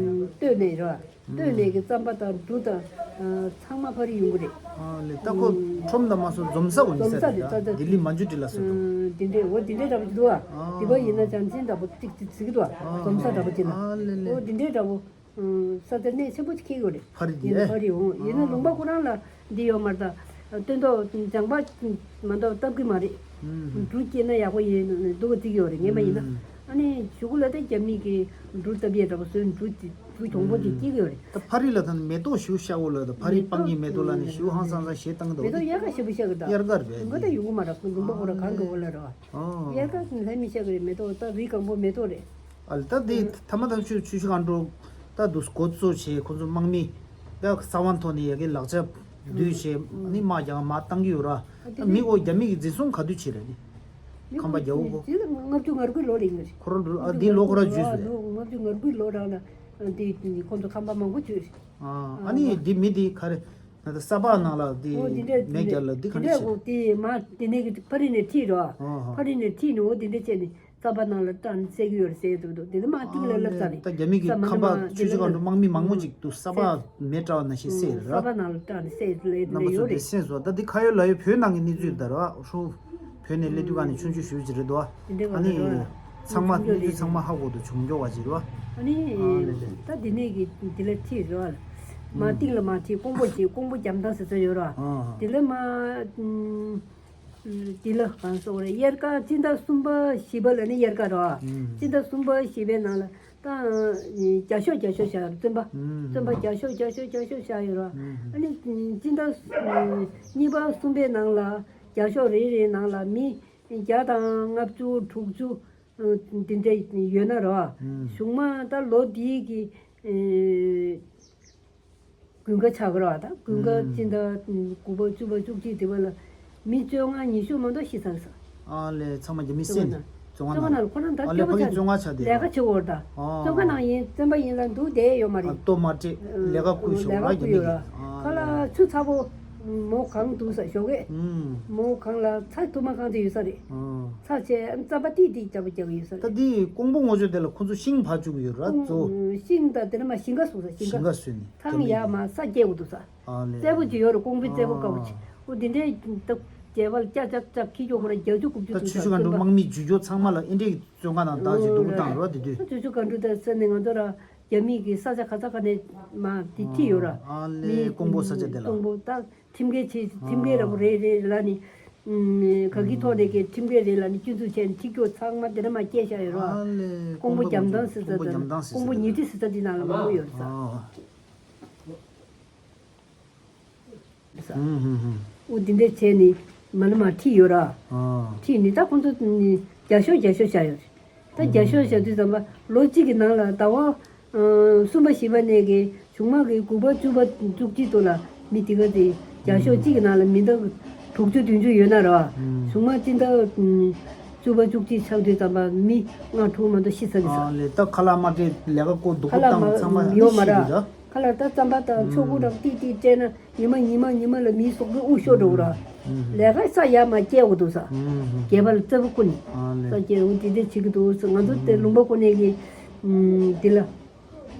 སྟོད་ནས་ར། སྟོད་ནས་ཀྱི་རྩམ་པ་དང་འབྲུ་དང་ཚང་མ་ཕ་རི་ཡོང་གི་རེད། ཨ་ལས་ད་ཁོ་ཁྲོམ་དང་མ་སོ་འཛོམས་ས་འོ་ཡིན་ས་རེད། ལྡི་ལི་མ་འཇུ་ཏི་ལ་སོ་འགྲོ། འདི་འདྲས་འོ་འདི་འདྲས་འདྲ་པོ་ཅིག་འདུག་ཨ། འདི་པ་ཡིན་ན་བྱམས་ཆེན་འདྲ་པོ་ཏིག་ཏིག་ཅིག་འདུག་ཨ། འཛོམས་ས་འདྲ་པོ་ཅིག་ན། ཨ་ལས་ལས། འོ་འདི་འདྲས་འདྲ་པོ། ས་ཆ་གནས་ཆེན་པོ་ཅིག་ཁེལ་ཡོད་རེད། ཕ་རི་འདི་ཡིན་ན་ཨེ། ཕ་རི་འོང་ཡིན་ན་ལུང་པ་ཁོ་རང་ལ་འདི་ཡོད་མ་རེད་ད། སྟོན་ཐོག་ལྗང་པ་མ་གཏོགས་བཏབ་གི་མ་རེད། འབྲུ་སྐྱེས་ན་ཡག་པོ་ཡིན་འདུག་ག་བརྩི་གི་ཡོད་རེད་ངས་མ་ཡིན་ན། ཨ་ནི་གཞུག་གུ་ལ་ད་རྒྱ་མི་གི་འབྲུ་བཏབ་ཡས་འདྲ་པོ་བཟོས་འབྲུ་དེ་འབྲུ་གྱོང་པོ་དེ་སྐྱེ་གི་ཡོད་རེད། ད་ཕ་རི་ལ་ད་མེ་ཏོག་ཞིག་ཤར་འོ་ལ་ད་ཕ་རི་སྤང་གི་མེ་ཏོག་ལ་ནི་ཞིག་ཧང་སང་སང་ཞེས་བཏང་གི་འདུག་མེ་ཏོག་དབྱར་ཁ་ཞེ་པོ་ཤར་གི་ད། དབྱར་ཁ་རེད། དུང་དཀར་ད་ཡོང་གི་མ་རེད་ལུང་པ་ཁོ་ར་གང་གི་འོ་ལ་རེད་བ། དབྱར་ཁ་ལྷ་མི་ཤར་གི་རེད་མེ་ཏོག་ད་རི་གང་པོ་མེ་ཏོག་རེད། ཨ་ལ་ད་དེ་ཐ་མ་ཐམས་ཅད་ཆུ་ཤུ་གང་འགྲོ། ད་དུ་སྒོ་གཙོ་བྱས་ཁོ་ཚོ་དམག་མི་ད་ས་བོན་ཐོག་ནས་ཡ་གི་ལག་ཆ་བསྡུས་བྱས་ནི་དམག་རྒྱག་མ་བཏང་གི་ཡོད་ར། ད་མི་འོ་རྒྱ་མི་གི་འཛིན་བཟུང་ག་དུས་བྱས་རེད་ནི། ཁམས་པ་རྒྱ་བོ་གོ། ལྔ་བཅུ་ང་དགུའི་ལོ་རེད་ཡིན་ནི། ཁོ་རང་འགྲོ་ཨ་འདི་ལོ་ཁོ་ར་བརྗོད་ཟེར། ལྔ་བཅུ་ང་དགུའི་ལོ་རང་ལ་འདི་ཁོ་ཚོ་ཁམས་པ་མང་པོ་བྱོས་རེད། ཨ་ནི་འདི་མི་འདི་ག་རེ། ད་ས་ཕག་ནང་ལ་འདི་འོ་འདི་འདྲས་མེ་རྒྱབ་ལ་འདི་ག་འདི་འདྲས་འདྲས་གོ་དེ་མ་དེ་ནས་གི་ཕ་རི་ནས་ཁྲིད་རོ། ཨ་ཧ། ཕ་རི་ནས་ཁྲིད་ནས་འོ་འདི་འདྲས་བྱས་ནས་ས་ཕག་ནང་ལ་སྐྲག་ནས་བསད་གི་ཡོད་རེད་ཟེར་འདུག་འདུག་དེ་ནི་མ་ཏིག་ལ་ལབ་ས་རེད། ད་རྒྱ་མི་གི་ས་མ་ཁམས་ནི་པ་མ་ཆུ་དེ་ཆུ་ལ་གང་འགྲོ་དམག་མི་མང་པོ་ཅིག་འདུག་ས་ཕག་མེ་སྐྲག་ན་ཞིག་བསད་རེད་ས་ར། ཕག་ནང་ལ་སྐྲག་ནས་བསད་ལས་རྣམ་པ་འདྲས་ཚོ་ཡོད་འདི་རེད། སེམས་སོ་ད་འདི་ཁ་ཡོད་ལ་ཡོད་བོད་ནང་གི་གནས་ཚུལ་ད་ར་ཧྲུ། བོད་ནས་སླེབས་དུས་ག་ནས་ཆུང་ཆུང་ཞུ་ཅི་རེད་དོ། དེ་འདྲ་ཨ་ནི་ག་རེ་རེད། ཚང་མ་ཆུང་ཆུང་སྣོད་བཅུད་ཚང་མ་ཧ་གོ་དུ་བྱུང་མགྱོགས་པ་ཅིག་རེད་བ། ཨ་ནི་ཨ་ལེ་ལེ། ད་དེ་ནས་གི་དེ་ལ་ཁྲིད་རེད་བ། མ་ཏིག་ལ་མ་ཁྲིད་ཀོང་པོ་ཁྲིད་ཀོང་པོ་རྒྱམ་ཐང་ཟེར་ཚོ་ཡོད་ར། ཨ་དེ་ལ་མ་དེ་ལ་གང་སོགས་རེད་དབྱར་ཁ་སྤྱི་ཟླ་གསུམ་པ་བཞི་པ་ལ་ནི་དབྱར་ཁ་རེད་བ། སྤྱི་ཟླ་གསུམ་པ་བཞི་པའི་ནང་ལ། ད་རྒྱ་ཤོག་རྒྱ་ཤོག་བྱ་བཙོན་པ། བཙོན་པ་རྒྱ་ཤོག་རྒྱ་ཤོག་རྒྱ་ཤོག་བྱ་ཡོད་ར། ཨ་ནི་སྤྱི་ཟླ་གཉིས་པ་གསུམ་པའི་ནང་ལ་རྒྱ་ཤོག་རེ་རེའི་ནང་ལ་མི་བརྒྱ་དང་ལྔ་བཅུ་དྲུག་ཅུ་འདི་འདྲ་ཡོད་ན་ར། གཞུག་མ་ད་ལོ་འདིའི་གི་དགུན་ཁ་ཆགས་ཀྱི་ར་བ་དང་དགུན་ཁ་ཨུམ། སྤྱི་ཟླ་དགུ་པ་བཅུ་པ་བཅུ་གཅིག་དེ་བ་ལ་མི་བཅོ་ལྔ་ཉི་ཤུ་མ་གཏོགས་ཤི་ཚར་སོང་། ཨ་ལས་ཚང་མ་རྒྱ་མི་བཙོན་ཁང་ནང་བཙོན་ཁང་ནང་ཁོ་རང་ད་ཨ་ལས་སྐྱོ་པོ་ཕ་གི་ཆགས་བཙོན་ཁང་ཆགས་དེ་ལས་ཀ་བྱེད་འོར་ད་ཨ། བཙོན་ཁང་ནང་ཡིན་བཙོན་པ་ཡིན་ལ་འདུག་བསྡད་ཡོད་མ་ཨ་རེད། ལྟོ་མ་སྤྲད་ལས་ཀ་བསྐུལ་ཤོག་ལས་ཀ་ར་རྒྱ་བསྐུལ་མི་ཡོད་གི་ར། ཨ་ཁ་ལ་ལས་ཆུ་ཚ་པོ་ མོ་གང་འདུག་ས་ཞོགས་ཀས། ཨུམ། མོ་གང་ལ་ཚྭ་ཐུར་མ་གང་དེ་ཡོད་ས་རེད། ཨོ། ཚྭ་ཆེ་རྩམ་པ་ཏིག་ཏིག་རྒྱབ་རྒྱག་ཡོད་ས་ད་རེད། འདི་ཀོང་པོ་ངོ་ཆོ་དེ་ལ་ཁོ་ཚོ་ཤིང་ཕར་བཅུག་ཡོད་ར་གཙོ་བོ། ཤིང་དང་དེ་ནས་མ་ཞིང་ཁ་སོང་ས་ཞིང་ཤིང་ཁ་ཁ་སོས་ནས་ཐང་ཡ་མ་ས་སྐྱེ་བོ་འདུག་ས། ཨ་ལེ། རྩེ་པོ་ཅིག་ཡོད་རེད། ཀོང་པོའི་རྩེ་པོ་དཀར་པོ་ཅིག་ཨོ་དེ་འདྲའི་ད་རྒྱལ་བ་ལ་ལྕགས་ལྕགས་ལྕགས་ཁྱི་ཀྱོག་ཁོ་ར་རྒྱག་ཆུ་རྐུབ་ཆུ་ད་འདུག་ཆུ་ས་ཆུ་ཁ་འགྲོ་སྟོན་པ་དམག་མི་ཇུ་ཇོ་ཚང་མ་ལ་ཨེ་འདྲའི་བཙོན་ཁང་ནང་བདག་ཅིག་སྡུག་པོ་བཏང་རོགས་དེ་དུས། ཆུ་ཆུ་ཁ་འགྲོ་ད་ས་ནས་ང་ཚོ་ར་རྒྱ་མི་གི་ས་ཆ་ག་ས་ག་ནས་མ་དེ་ཁྲིད་ཡོད་ར། ཨ་ལེ། མི་ཀོང་པོ་ས་ཆ་དེ་ལ། ཀོང་པོ་ད་ཁྲིམས་འགལ་ཆེ་ཁྲིམས་འགལ་ར་བོ་རེད་རེད་ལ་ནི། ག་གི་ཐོག་ནས་ཀྱི་ཁྲིམས་འགལ་རེད་ལ་ནི་སྐྱོན་འཛུགས་བྱས་ནས་ཁྲིད་སྐྱོ་ཚང་མ་དེ་འདྲ་མ་སྐྱེལ་བཞག་ཡོད་ར། ཨ་ལེ། ཀོང་པོ་རྒྱམ་ཐང་ཟེར་ས་ཀོང་པོ་རྒྱམ་ཐང་ཟེར་ས་ཀོང་པོ་དེ་ཉི་ཁྲི་ཟེར་ས་དེ་ནང་ལ་མང་པོ་ཡོད་ར་ས། ཨ། ཨུ་འདི་འདྲས་བྱས་ནི་མ་ལ་མ་ཁྲིད་ཡོད་ར། ཨ། ཁྲིད་ནི་ད་ཁོང་ཚོ་ནི་རྒྱ་ཤོག་རྒྱ་ཤོག་བཞག་ཡོད་རེད། ད་རྒྱ་ཤོག་བཞག་དུས་ཙམ་པ་ལོ་གཅིག་གི་ནང་ལ་ཟླ་བ་གསུམ་པ་བཞི་པ་ནས་གི་གཞུང་དམག་གི་དགུ་པ་བཅུ་པ་བཅུ་གཅིག་ཐོག་ལ་མི་དེ་ག་དེ་རྒྱ་ཤོག་གཅིག་གི་ནང་ལ་མི་ད་དྲུག་ཅུ་བདུན་ཅུ་ཡོད་ན་ར། གཞུང་དམག་སྤྱི་ཟླ་བཅུ་པ་བཅུ་གཅིག་ཆགས་དུས་ཙམ་པ་མི་ལྔ་དྲུག་མ་གཏོགས་ཤི་ཚར་གི་ས། ཨ་ལེ། ད་ཁ་ལག་མ་སྤྲད་ལས་ཀ་བསྐོ་སྡུག་པོ་བཏང་ཚང་མ་ཡོད་མི་མ་ཤི་ར། གི་ར། ཁ་ལག་ད་རྩམ་པ་དང་ཆོ་གུ་ར་ཏིག་ཏིག་སྤྲད་ན། ཉི་མ་ཉི་མ་ཉི་མ་ལ་མིའི་གཟུགས་པོ་དབུགས་ཤོར་འགྲོ་གི་ར། ལས་ཀ་ས་ཡ་མ་སྐྱེལ་དགོས་འདུག་ས། རྒྱལ་བ་ལ་རྩེ་པོ་ཀུན། ས་སྐྱེལ་འོ་དེ་འདྲ་བྱེད་ཀྱི་འདུག་ས། ང་ཚོ་དེ་ལུང་པ་ཀུན་ནས་ཀྱི། འདི་ལ།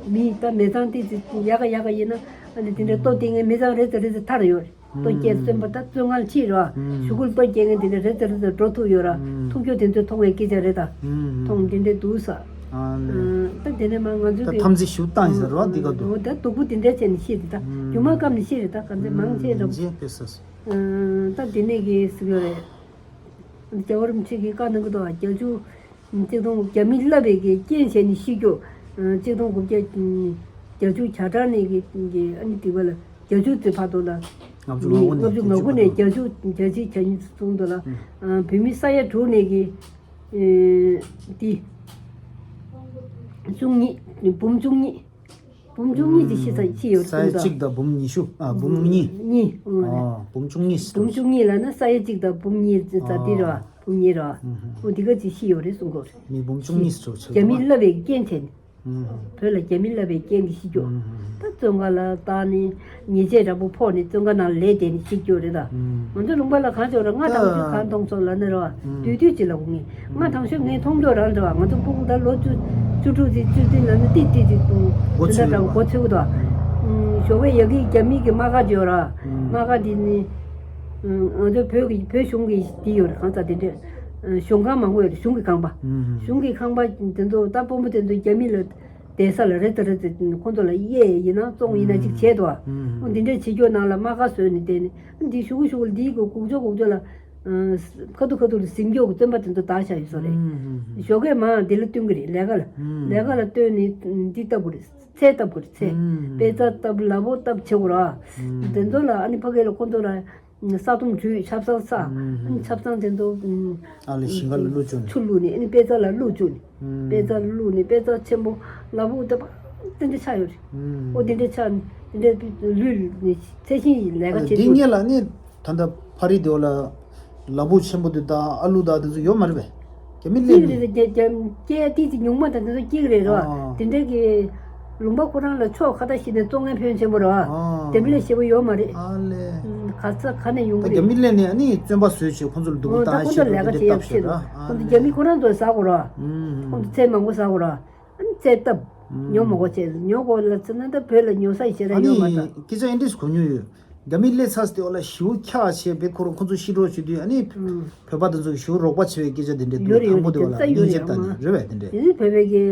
མི་ད་མི་ཚང་ཏིག་ཙི་ཡག་ག་ཡག་ག་ཡིན་ན་ཨ་ནི་དེ་འདྲ་ལྟོ་སྟེར་མཁན་མི་ཚང་རེ་ཙམ་རེ་ཙམ་ཐར་ཡོད་རེད། ལྟོ་སྐྱེལ་བཙོན་པ་ད་བཙོན་ཁང་ལ་ཁྲིད་རོགས། ཞུ་སྐུལ་པ་སྐྱེལ་མཁན་དེ་འདྲ་རེ་ཙམ་རེ་ཙམ་འགྲོ་ཐུབ་ཡོད་ར། ཐུག་ཕྱོགས་དེ་ཚོ་མཐོང་བའི་སྐད་ཆ་རེད་ད། མཐོང་དེ་འདྲ་འདུག་ས། ཨ་ལེ། ད་དེ་ནས་མ་ང་ཚོའི་ད་གི་ཐམས་ཅད་ཞུ་བཏང་ཡིན་ཟེར་བ་འདི་ག་འདུག་འོ་ད་སྡུག་པོ་དེ་འདྲ་བྱས་ནས་ཤི་རེད་ད། རྒྱུ་མ་སྐམ་ནས་ཤི་རེད་ད་ག་ཚོད་མང་ཆེ་འདྲ་པོ། ཇེ་ཕེ་སོ་སོ། ད་དེ་ནས་གི་ཟེར་གི་རེད། རྒྱལ་བ་རིན་པོ་ཆེ་གིས་བཀའ་གནང་གི་འདུག་བརྒྱད་ཅུ། གཅིག་སྟོང་རྒྱ་མི་བསླབ་པའི་གི་རྐྱེན་བྱས་ནས་ཤི་རྒྱུ། གཅིག་སྟོང་དགུ་བརྒྱ། བརྒྱད་ཅུ་གྱ་གྲངས་ནས་གི་གི་ཨ་ནི་དེ་བ་ལ་བརྒྱད་ཅུ་ཙམ་བར་དུ་ལ། ལྔ་བཅུ་ང་དགུ་ནས་ལྔ་བཅུ་ང་དགུ་ནས་བརྒྱད་ཅུ་གྱ་གཅིག་གྱ་གཉིས་ཙམ་དུ་ལ། བོད་མི་ས་ཡ་དྲུག་ནས་གི། དེ། བཅུ་གཉིས། འབུམ་བཅུ་གཉིས། འབུམ་བཅུ་གཉིས་ཀྱི་ཤི་ས་ཤི་ཡོད་ས་ཡ་གསུངས་གཅིག་དང་འབུམ་ཉི་ཤུ། ཨ། འབུམ་གཉིས། གཉིས། ཨོ། འབུམ་བཅུ་གཉིས་ཟེར། འབུམ་བཅུ་གཉིས་ལ་ན་ས་ཡ་གཅིག་དང་འབུམ་གཉིས་ཙམ་དེ་རེད་བ། འབུམ་གཉིས་རེད་བ། འོ་དེ་ག་ཅིག་ཤི་ཡོད་རེད་གསུང་གོ། མི་འབུམ་བཅུ་གཉིས་ཟེར་ཆོག་རྒྱ་མི་བསླབ་པའི་རྐྱེན་བྱས་ནས། བོད་ལ་རྒྱ་མི་བསླབ་པའི་རྐྱེན་གྱིས་ཤི་རྒྱུ། ད་བཙོན་ཁང་ལ་བཏང་ནས་ཉེས་ཆད་འདྲ་པོ་ཕོག་ནས་བཙོན་ཁང་ནང་ལས་དེ་ནས་ཤི་རྒྱུ་རེད་ད། ང་ཚོ་ལུང་པ་ལ་གང་བྱུང་ར་ང་དང་ཤོས་གང་མཐོང་སོང་ལབ་ན་ར་བ། དུས་དུས་ཅིག་ལ་འོང་ངེས། ང་དང་ཤོས་ངས་མཐོང་རྒྱུ་རང་རེད་བ། ང་ཚོ་སྤུ་གུ་ད་ལོ་བཅུ་བཅུ་དྲུག་ཙམ་བཅུ་བདུན་ལ་ནི་ཏིག་ཏིག་ཅིག་འགོ་དེ་འདྲ་འདྲ་བོ་འགོ་ཚུགས་འདུག་ཞོགས་པའི་ཡ་གི་རྒྱ་མི་གི་དམག་སྒར་ཅིག་ཡོད་ར། དམག་སྒར་དེ་ནི། ང་ཚོ་བོད་ཀྱི་བོད་གཞུང་གི་དེ་ཡོད་ར་གང་ཟག་དེ་འདྲས། གཞུང་ཁང་མང་པོ་ཡོད་ར་གཞུང་གི་ཁང་པ། གཞུང་གི་ཁང་པ་དེ་ཚོ་ད་དཔོན་པོ་དེ་ཚོ་རྒྱ་མི་ལ། བསྡད་ས་ལ་རེ་ད་རེ་ད་ཁོང་ཚོ་ལ་གཡས་ཡིན་ན་བཙོང་ཡིན་ན་ཅིག་བྱས་འདུག་ཨ། ཨོ་འདི་འདྲས་བྱེད་རྒྱུ་ནང་ལ་དམག་སྒར་བཟོས་ནས་བསྡད་ནས་འདི་ཞུ་གུ་ཞུ་གུ་འདིའི་གུ་གུག་ཅོ་གུག་ཅོ་ལ་ཁ་ཐུག་ཁ་ཐུག་ལ་ཟིང་སྐྱོག་གི་བཙོན་པ་དེ་ཚོ་བདག་བཞག་ཡོད་ས་རེད། ཞོགས་ཀས་མ་འདི་ལ་སྟོན་གི་རེད་ལས་ཀ་ལ། ལས་ཀ་ལ་སྟོན་ནས་འདི་བཏབ་དགོས་རེད་ཚལ་བཏབ་དགོས་རེད་ཚལ། དཔེ་རྩྭ་བཏབ་ལ་ཕོགས་བཏབ་བྱེད་དགོས་ར། དེ་ཚོ་ལ་ཨ་ནི་ཕ་གི་ལ་ཁོང་ཚོ་ལ། ས་དུམ་བྲུས་ཆབ་གསང་ས། ཨ་ནི་ཆབ་གསང་དེ་ཚོ། ཨ་ལེ་ཞིང་ཁ་ལ་བླུགས་བཅུག་ནས། ཆུ་བླུགས་ནས་ཨ་ནི་དཔེ་རྩྭ་ལ་བླུགས་བཅུག་ནས། དཔེ་རྩྭ་ལ་བླུགས་ནས་དཔེ་རྩྭ་ཆེན་པོ་ལ་ཕོགས་བཏབ་དེ་འདྲ་ཆགས་ཡོད་རེད། ཨོ་དེ་འདྲ་ཆགས་དེ་འདྲ་ལུས་ནས་ཚད་ཤིང་ཡི་ལས་ཀ་བྱེད་དེ་ཀྱི་ངེད་ལ་ནི་ད་ལྟ་ཕ་རི་དེ་བ་ལ་ལ་ཕོགས་ཆེན་པོ་དེ་དང་ཨ་ལུ་དང་དེ་ཚོ་ཡོད་མ་རེད་པས། རྒྱ་མི་སླེབས་ཀྱི་རེད། རྒྱ་རྒྱ་སྐད་ཏིག་ཙི་ཉུང་མ་དང་དེ་ཚོ་སྐྱེ་གི་རེད་རོ། ཨ། དེ་འདྲའི་གི་ལུང་པ་ཁོ་རང་ལ་ཕྱོགས་ཁ་བརྡ་ཞིག་ནས་བཙོང་མཁན་ཕོན་ཆེན་པོ་རོ། ཨ། དེ་འདྲ་ཞེ་པོ་ཡོད་མ་རེད། ཨ་ལེ། ག་ས་ག་ནས་ཡོང་གི་རེད། རྒྱ་མི་སླེབས་ནས་ཨ་ནི་བཙོན་པ་བཟོས་བྱས་ཁོང་ཚོ་ལ་སྡུག་པོ་ཨོ་ད་བཏང་ཁོང་ཚོ་བྱས་ལས་ཀ་དེ་བྱེད་འདྲ་ཡག་བྱེད་ཡོད་ར། ཨ་ཁོང་ཚོ་ལེ། རྒྱ་མི་ཁོ་རང་ཚོ་ཟ་དགོས་རོ། ཁོང་ཚོ་ཚལ་མང་པོ་ཟ་དགོས་རོ། ཨ་ནི་ཚལ་བཏབ། ཉོ་མ་དགོས་བྱས་ཉོ་དགོས་ལ་ཚེ་ན་ད་བོད་ལ་ཉོ་ས་ཞེ་དྲག་ཡོད་མ་རེད། ཨ་ནི་སྐད་ཆ་ཨེ་འདྲས་གོ་མྱོང་ཡོད། རྒྱ་མི་སླེབས་ཚར་དེ་བ་ལ་ཞེ་པོ་འཁྱག་བྱས་པའི་ཁོ་རང་ཁོ་ཚོ་ཤི་གྲབས་བྱེད་དུས་ཨ་ནི། བོད་པ་དེ་ཚོ་ཞེ་པོ་རོགས་པ་བྱེད་པའི་སྐད་ཆ་དེ་འདྲ་འདུག་ཡོད་རེད་དང་པོ་དེ་བ་ལ་ཡོད་རེད་སྙིང་རྗེ་ཡོད་རེད་ལྟ་ནས་རེད་པས་དེ་འདྲ། དེ་ནི་བོད་པའི་གི་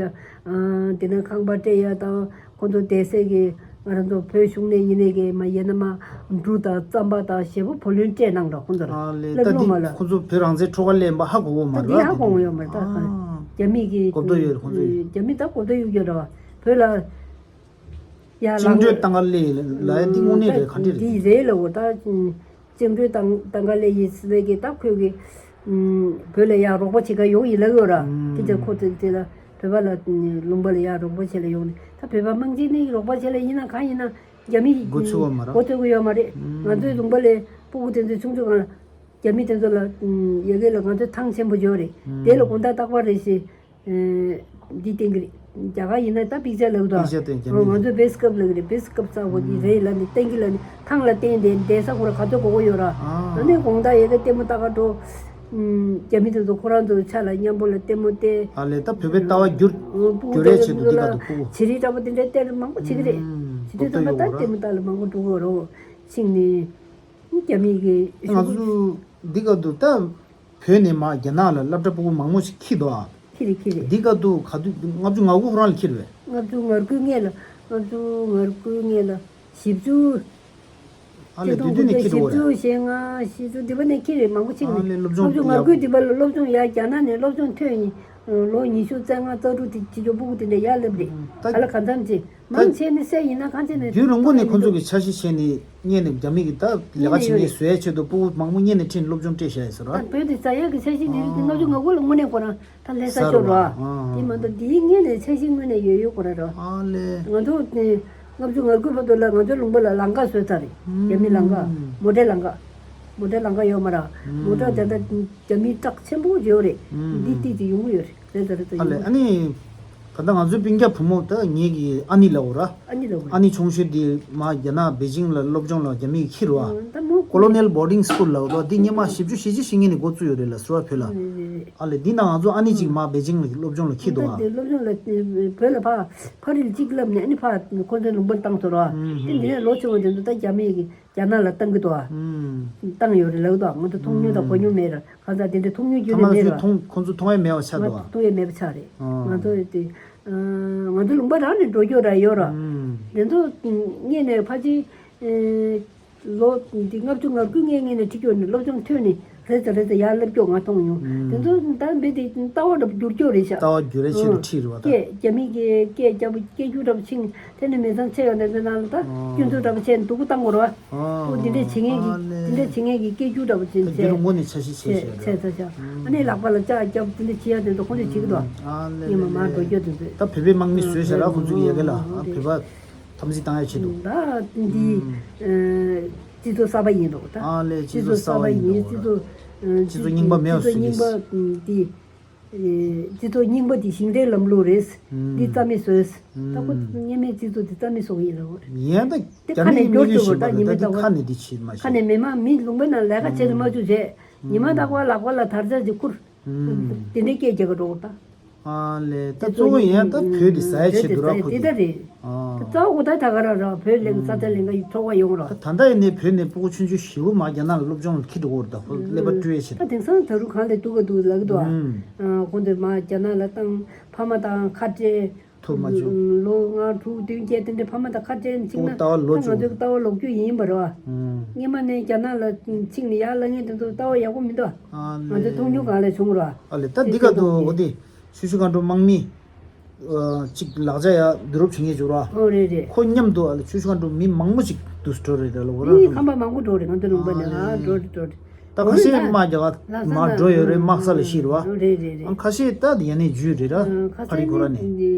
དེ་ནས་ཁང་པ་སྤྲད་ཡ་དང་ཁོ་ཚོ་བསྡད་སའི་གི་ང་རང་ཚོ་བོད་གཞུང་ནས་ཡིན་ནའི་གི་མ་ཡིན་ན་མ་འབྲུ་དང་རྩམ་པ་དང་ཞེ་པོ་བུ་ལོན་སྤྲད་གནང་རོགས་ཁོ་ཚོ་ལ་ཨ་ལེ། སླེབས་ད་ལོ་མ་ལ། ཁོ་ཚོ་བོད་རང་བཙན་འཕྲོག་ག་སླེབས་པ་ཧ་གོ་གོ་མ་ད་རེད་འདི་ཧ་གོ་ཡོད་མ་རེད་ད། རྒྱ་མི་གི་གོ་བརྡ་ཡོད་རེད་ཁོ་ཚོ་ཡིན། རྒྱ་མི་ད་གོ་བརྡ་ཡོད་ཀྱི་རེད་བ་བོད་ལ། ཡ་བཅིངས་འགྲོལ་བཏང་ག་ལེ་ལ་ཡ་འདི་དངོས་གནས་རེད་ག་འདྲ་རེད། འདི་རེད་ལ་འོ་ད་བཅིངས་འགྲོལ་བཏང་བཏང་ག་ལེ་ཡིན་ཟེར་གི་ད་ཁོས་གི་བོད་ལ་ཡ་རོགས་པ་བྱེད་ག་ཡོང་ཡིན་ལ་ཡོད་ར། དེ་ཚོ་ཁོ་ཚོ་དེ་ལ་བོད་པ་ལ་ལུང་པ་ལ་ཡ་རོགས་པ་བྱེད་ལ་ཡོང་ནས་ད་བོད་པ་དམངས་ཆེན་ནི་རོགས་པ་བྱེད་ལ་ཡིན་ན་གང་ཡིན་ན་རྒྱ་མི་འགོ་ཚུགས་པ་མ་རེད། འགོ་ཚུགས་གི་ཡོད་མ་རེད། ང་ཚོའི་ལུང་པ་ལས་སྤུ་གུ་དེ་ཚོ་ཆུང་ཆུང་སྒང་ལ་རྒྱ་མི་དེ་ཚོ་ལ་ཡ་གི་ལ་ང་ཚོའི་ཐང་ཆེན་པོ་ཡོད་རེད། དེ་ལ་དགོང་དག་རྟག་པར་རེ་བཞིན། འདི་བསྟན་གི་རེད། རྒྱ་གར་ཡིན་ན་ད་པིག་ཅར་ལབ་འདུག་ཨ། ང་ཚོ་བེ་སི་ཀབ་ལབ་ཀྱི་རེད། བེ་སི་ཀབ་ཚ་བོ་འདི་རེད་ལབ་ནས་བསྟན་གྱི་ལབ་ནས་ཐང་ལ་བསྟན་ཏེ་བསྡད་ས་ཁོ་ར་ག་ཚོད་དགོས་ཀྱི་ཡོད་ར། ཨ་ནི་དགོང་དག་ཡ་གི་ལྟད་མོ་ལྟ་ག་འགྲོ། རྒྱ་མི་དེ་ཚོ་ཁོ་རང་ཚོ་ཆ་ལ་མཉམ་པོ་ལ་ལྟད་མོ་བལྟས། ཨ་ལས། ད་བོད་པའི་ལྟ་བ་བསྒྱུར་བསྒྱུར་ཡས་ཆེད་དུ་འདི་ག་དུ་ཕུ་བྱི་རིལ་འདྲ་པོ་དེ་འདྲའི་སྟེར་མང་པོ་བྱེད་ཀྱི་རེད། བྱེད་དུས་ཙམ་པ་ད་ལྟད་མོ་ལྟ་ལ་མང་པོ་འགྲོ་གི་རོ། ཕྱིན་ནས་རྒྱ་མི་གི་ང་ཚོ་འདི་ག་དུ་ད་བོད་ནས་མར་རྒྱ་ནག་ལ་སློབ་གྲྭ་ཕྲུ་གུ་མང་པོ་ཞིག་འཁྱེར་འདུག་ཨ། འཁྱེར་རེད། འཁྱེར་རེད། འདི་ག་དུ་ག་དུས་ལྔ་བཅུ་ང་དགུ་ཁོ་རང་ལ་འཁྱེར་བས། ལྔ་བཅུ་ང་དགུའི་སྔས་ལ། ལྔ་བཅུ་ང་དགུའི་སྔས་ལ་བཞི་བཅུ། ཨ་ལས། དུས་སྟོན་ནས་འཁྱེར་འགྲོ་བ་རེད། བཞི་བཅུ་ཞེ་ལྔ། བཞི་བཅུ་འདི་བ་ནས་འཁྱེར་རེད། མང་པོ་ཕྱིན་ནས། ཨ་ལས། སློབ་སྦྱོང་ལྔ་བཅུ་ང་དགུ་འདི་བ་ལ་སློབ་སྦྱོང་ཡ་རྒྱ་ནག་ནས་སློབ་སྦྱོང་ཐོན་ཡིན། ལོ་ཉི་ཤུ་རྩ་ལྔ་རྩ་དྲུག་དེ་ཅི་ཅོ་སྤུ་གུ་དེ་འདྲ་ཡར་སླེབས་རེད། ད་ག་ལ་གང་འཚམ་ཅིག་མང་ཆེ་ནི་སེ་ཡིན་ན་གང་ཆེ་ནི་རྒྱུན་རིང་པོ་ནས་ཁོ་ཚོ་གི་འཆར་གཞི་བྱས་ནས་སྔོན་ནས་རྒྱ་མི་གི་ད་ལས་ཀ་བྱེད་མཁན་བཟོ་ཡ་ཆེད་དུ་སྤུ་གུ་མང་པོ་སྔོན་ནས་ཁྲིད་ནས་སློབ་སྦྱོང་སྤྲད་བཞག་ཡོད་ཟེར་བ། ད་བོད་དེ་ཛ་ཡག་གི་འཆར་གཞི་འདི་ལྔ་བཅུ་ང་དགུ་ལ་དངོས་གནས་ཁོ་རང་ད་ལྷ་ས་ཤོར་བ། དེ་མ་གཏོགས་འདིའི་སྔོན་ནས་འཆར་གཞི་དངོས་གནས་ཡོད་ཡོད་ཁོ་རང་རེད། ཨ་ལས། ང་ཚོ་ལྔ་བཅུ་ང་དགུ་བར་དུ་ལ་ང་ཚོའི་ལུང་པ་ལ་ལམ་ཁ་བཟོས་ཚར་རེད། རྒྱ་མི་ལམ་ཁ། མོ་ཊའི་ལམ་ཁ། མོ་ཊའི་ལམ་ཁ་ཡོད་མ་རེད། མོ་ཊ་དེ་འདྲ་རྒྱ་མིའི་ཊག་ཆེན་པོ་ཡོད་རེད། འདི་ཏིག་ཏིག་ཡོང་གི་ཡོད་རེད། རེད་ད་རེད་ད་ཨ་ལས། ཡོང་གི་ཨ་ནི་ད་ལྟ་ང་ཚོའི་སྤུན་ཀྱག་བུ་མོ་ད་ངེད་ཀྱི་ཨ་ནི་ལབ་འོ་ར། ཨ་ནི་ལབ་འོ་ར། ཨ་ནི་ཆུང་ཤོས་དེ་མ་རྒྱ་ནག་པེ་ཅིང་ལ་སློབ་སྦྱོང་ལ་རྒྱ་མི་གིས་ཁྱེར་བ། ད་མོ་ཀོ་ལོ་ནེལ་བོར་ཌིང་སི་ཀུལ་ལབ་འོ་ར། འདི་སྔོན་མ་བཞི་བཅུ་ཞེ་གཅིག་ཞེ་གཉིས་ནས་འགོ་བཙུགས་ཡོད་རེད་ལ་སུ་ར་བོད་ལ། ཨ་ལས། འདི་ན་ང་ཚོ་ཨ་ནི་གཅིག་མ་པེ་ཅིང་ལ་སློབ་སྦྱོང་ལ་ཁྱེར་འདུག་ཨ། ད་དེ་སློབ་སྦྱོང་ལ་བོད་ལ་ཕ་ཕ་རིལ་གཅིག་བསླབས་ནས་ཨ་ནི་ཕ་ཁོ་ཚོའི་ལུང་པར་བཏང་སོང་ར། དེ་འདི་ནས་ལོ་ཆུང་བ་དེ་ཚོ་ད་རྒྱ་མི་གིས་རྒྱ་ནག་ལ་བཏང་གི་འདུག་ཨ། བཏང་ཡོད་རེད་ལབ་འདུག་ཨ། ང་ཚོ་མཐོང་མྱོང་དང་གོ་མྱོང་མེད་ར། གང་ཟག་དེ་འདྲའི་མཐོང་མྱོང་ཁྱོན་ནས་མེད་ར། ཁོང་ཚོ་མཐོང་ཡ་མེད་པ་ཆགས་འདུག་ཨ། མཐོང་ཡ་མེད་པ་ཆགས་རེད། ང་ཚོ་དེ་ང་ཚོ་ལུང་པ་རང་ནས་འགྲོ་རྒྱུ་ར་ཡོད་ར། དེ་ཚོ་སྔོན་ནས་ཕལ་ཆེར་ལོ་འདི་ལྔ་བཅུ་ང་དགུ་སྔོན་སྔོན་ནས་ཁྲིད་རྒྱུ་ནས་སློབ་སྦྱོང་ཐོན་ནས་རེད་ཟེར་རེད་ཟེར་ཡར་སླེབས་རྒྱུ་ང་མཐོང་མྱོང་། དེ་ཚོ་ད་འདི་དེ་ལྟ་བ་འདྲ་པོ་བསྒྱུར་རྒྱུ་རེད་ཤག་ལྟ་བ་བསྒྱུར་ཡ་ཆེད་དུ་ཁྲིད་རེད་བ་ད། སྐད་རྒྱ་མི་གི་སྐད་རྒྱ་པོ་སྐད་སྒྱུར་འདྲ་པོ་ཕྱིན་དེ་ནས་མི་ཚང་ཆེ་ཡོང་དེ་ཚོ་ནང་ལ་ད་སྐྱོན་འཛུགས་འདྲ་པོ་བྱས་ནས་སྡུག་པོ་བཏང་དགོས་རེད་བ། ཨོ་འདི་འདྲས་བྱེད་མཁན་གྱི་འདི་འདྲས་བྱེད་མཁན་གྱི་སྐད་སྒྱུར་འདྲ་པོ་བྱས་ད་བྱས་རྒྱུ་རུ་ངོ་ནས་འཆར་གཞི་བྱས་བྱས་བྱས་ཚར་ཤག་ཨ་ནི་ལག་པ་ལ་ལྕགས་རྒྱབ་དེ་འདྲས་བྱེད་ཡ་དེ་ཚོ་ཁོང་ཚོས་བྱེད་ཀྱི་འདུག་ཨ་ལེ་ཉི་མ་མར་འགྲོ་རྒྱུ་དེ་ཚོས། ད་བོད་པའི་དམག་མི་བཟོས་ཤག་ར་ཁོང་ཚོ་གི་ཡ་གི་ལ་ཨ་བོད་པ་འཐབ་འཛིང་བཏང་ཡ་ཆེད་དུ། ད་འདི་སྤྱི་ཚོགས་གསར་པ་ཡིན་འདུག་ད། ཨ་ལེ་སྤྱི་ཚོགས་གསར་པ་ཡིན་འདུག་སྤྱི་ཚོགས་སྤྱི་ཚོགས་རྙིང་པ་མེད་པ་བཟོས་ཀྱི། སྤྱི་ཚོགས་རྙིང་པ་འདི་ཞིང་བྲན་ལམ་ལུགས་རེད། འདི་རྩ་མེད་བཟོས། ད་ཁོ་སྔོན་མའི་སྤྱི་ཚོགས་འདི་རྩ་མེད་བཟོ་གི་ཡིན་ལབ་རེད། ཡིན་ད་དེ་ཁ་ནས་སྐྱོར་ཐུབ་པ་ད་ཉི་མའི་ལྟ་བ། ཁ་ནས་འདི་བྱེད་མ་ཁ་ནས་མི་མང་མི་ལུང་པའི་ནང་ལས་ཀ་བྱེད་དུ་མ་བཅུག་བྱས། ཉི་མ་ལྟ་བ་ལག་པ་ལ་དར་ཆ་ཅིག་ཁུར། དེ་འདྲའི་སྐད་རྒྱག་གི་འགྲོ་ད། ཨ་ལེ་ད་གཙོ་བོ་ཡིན་ད་བོད་དེ་ཟ་ཡ་ཆེད་དུ་ར་ཁོ་དེ་ད་རེད། ཨ། ད་གཙོ་བོ་ད་ད་ག་ར་ར་བོད་ལས་ས་ཆ་ལས་ཀ་ཡི་ཐོག་པ་ཡོང་ར། ད་ད་ཡིན་ནའི་བོད་ནས་ཕྲུ་གུ་ཆུང་ཆུང་ཞེ་པོ་མ་རྒྱ་ནག་ལ་སློབ་སྦྱོང་ལ་འཁྱེར་འགྲོ་གི་རེད་ད་ཁོ་ཀླད་པ་བཀྲུ་ཡ་ཆེད་དུ། ད་དེང་སང་ད་རུང་གང་ལས་སྡུག་ག་འདུག་ལབ་གི་འདུག་ཨ། ཁོང་ཚོས་མ་རྒྱ་ནག་ལ་བཏང་ཕ་མ་དང་ཁ་བྲལ། ཐུབ་མ་བྱུང་། ལོ་ལྔ་དྲུག་བདུན་བརྒྱད་དེ་འདྲའི་ཕ་མ་དང་ཁ་བྲལ་ནས་ཕྲུ་གུ་ཕྱིན་ན་ལྟ་བ་ལོག་ད་ང་ཚོའི་ལྟ་བ་ལོག་རྒྱུ་ཡིན་པ་རེད་བ། སྔོན་མ་ནས་རྒྱ་ནག་ལ་ཕྱིན་ནས་ཡར་ལངས་མཁན་དེ་ཚོ་ལྟ་བ་ཡག་པོ་མི་འདུག་ང་ཚོ་མཐོང་མྱོང་གང་ལས་བྱུང་ར། ཨ་ལེ་ད་འདི་ག་དུ་འོ་དེ་ཆུ་ཤུར་སྒང་དྲུག་དམག་མི་ཅིག་ལག་ཆ་ཡ་བསྡུ་རུབ་བྱེད་མཁན་བྱུང་ར། ཨོ་རེད་རེད། ཁོ་མཉམ་དུ་ཨ་ལེ་ཆུ་ཤུར་སྒང་དྲུག་མི་མང་པོ་ཅིག་འདུ་འགྲོ་རེད་ད་ལོ་ཁོ་ར། ཁམས་པ་མང་པོ་འགྲོ་རེད་ང་ཚོ་ལུང་པ་ནས་ཨ་འགྲོ་རེད་འགྲོ་རེད། ད་ཁ་ཤས་མ་རྒྱ་གར་མ་འགྲོ་ཡོད་རེད་དམག་ས་ལ་ཤི་རེད་བ། རེད་རེད་རེད། ཨང་ཁ་ཤས་ད་ཡ་ནས་འཇུས་རེད་ར། ཁ་ཕ་རི་ཁོ་ར་ནས།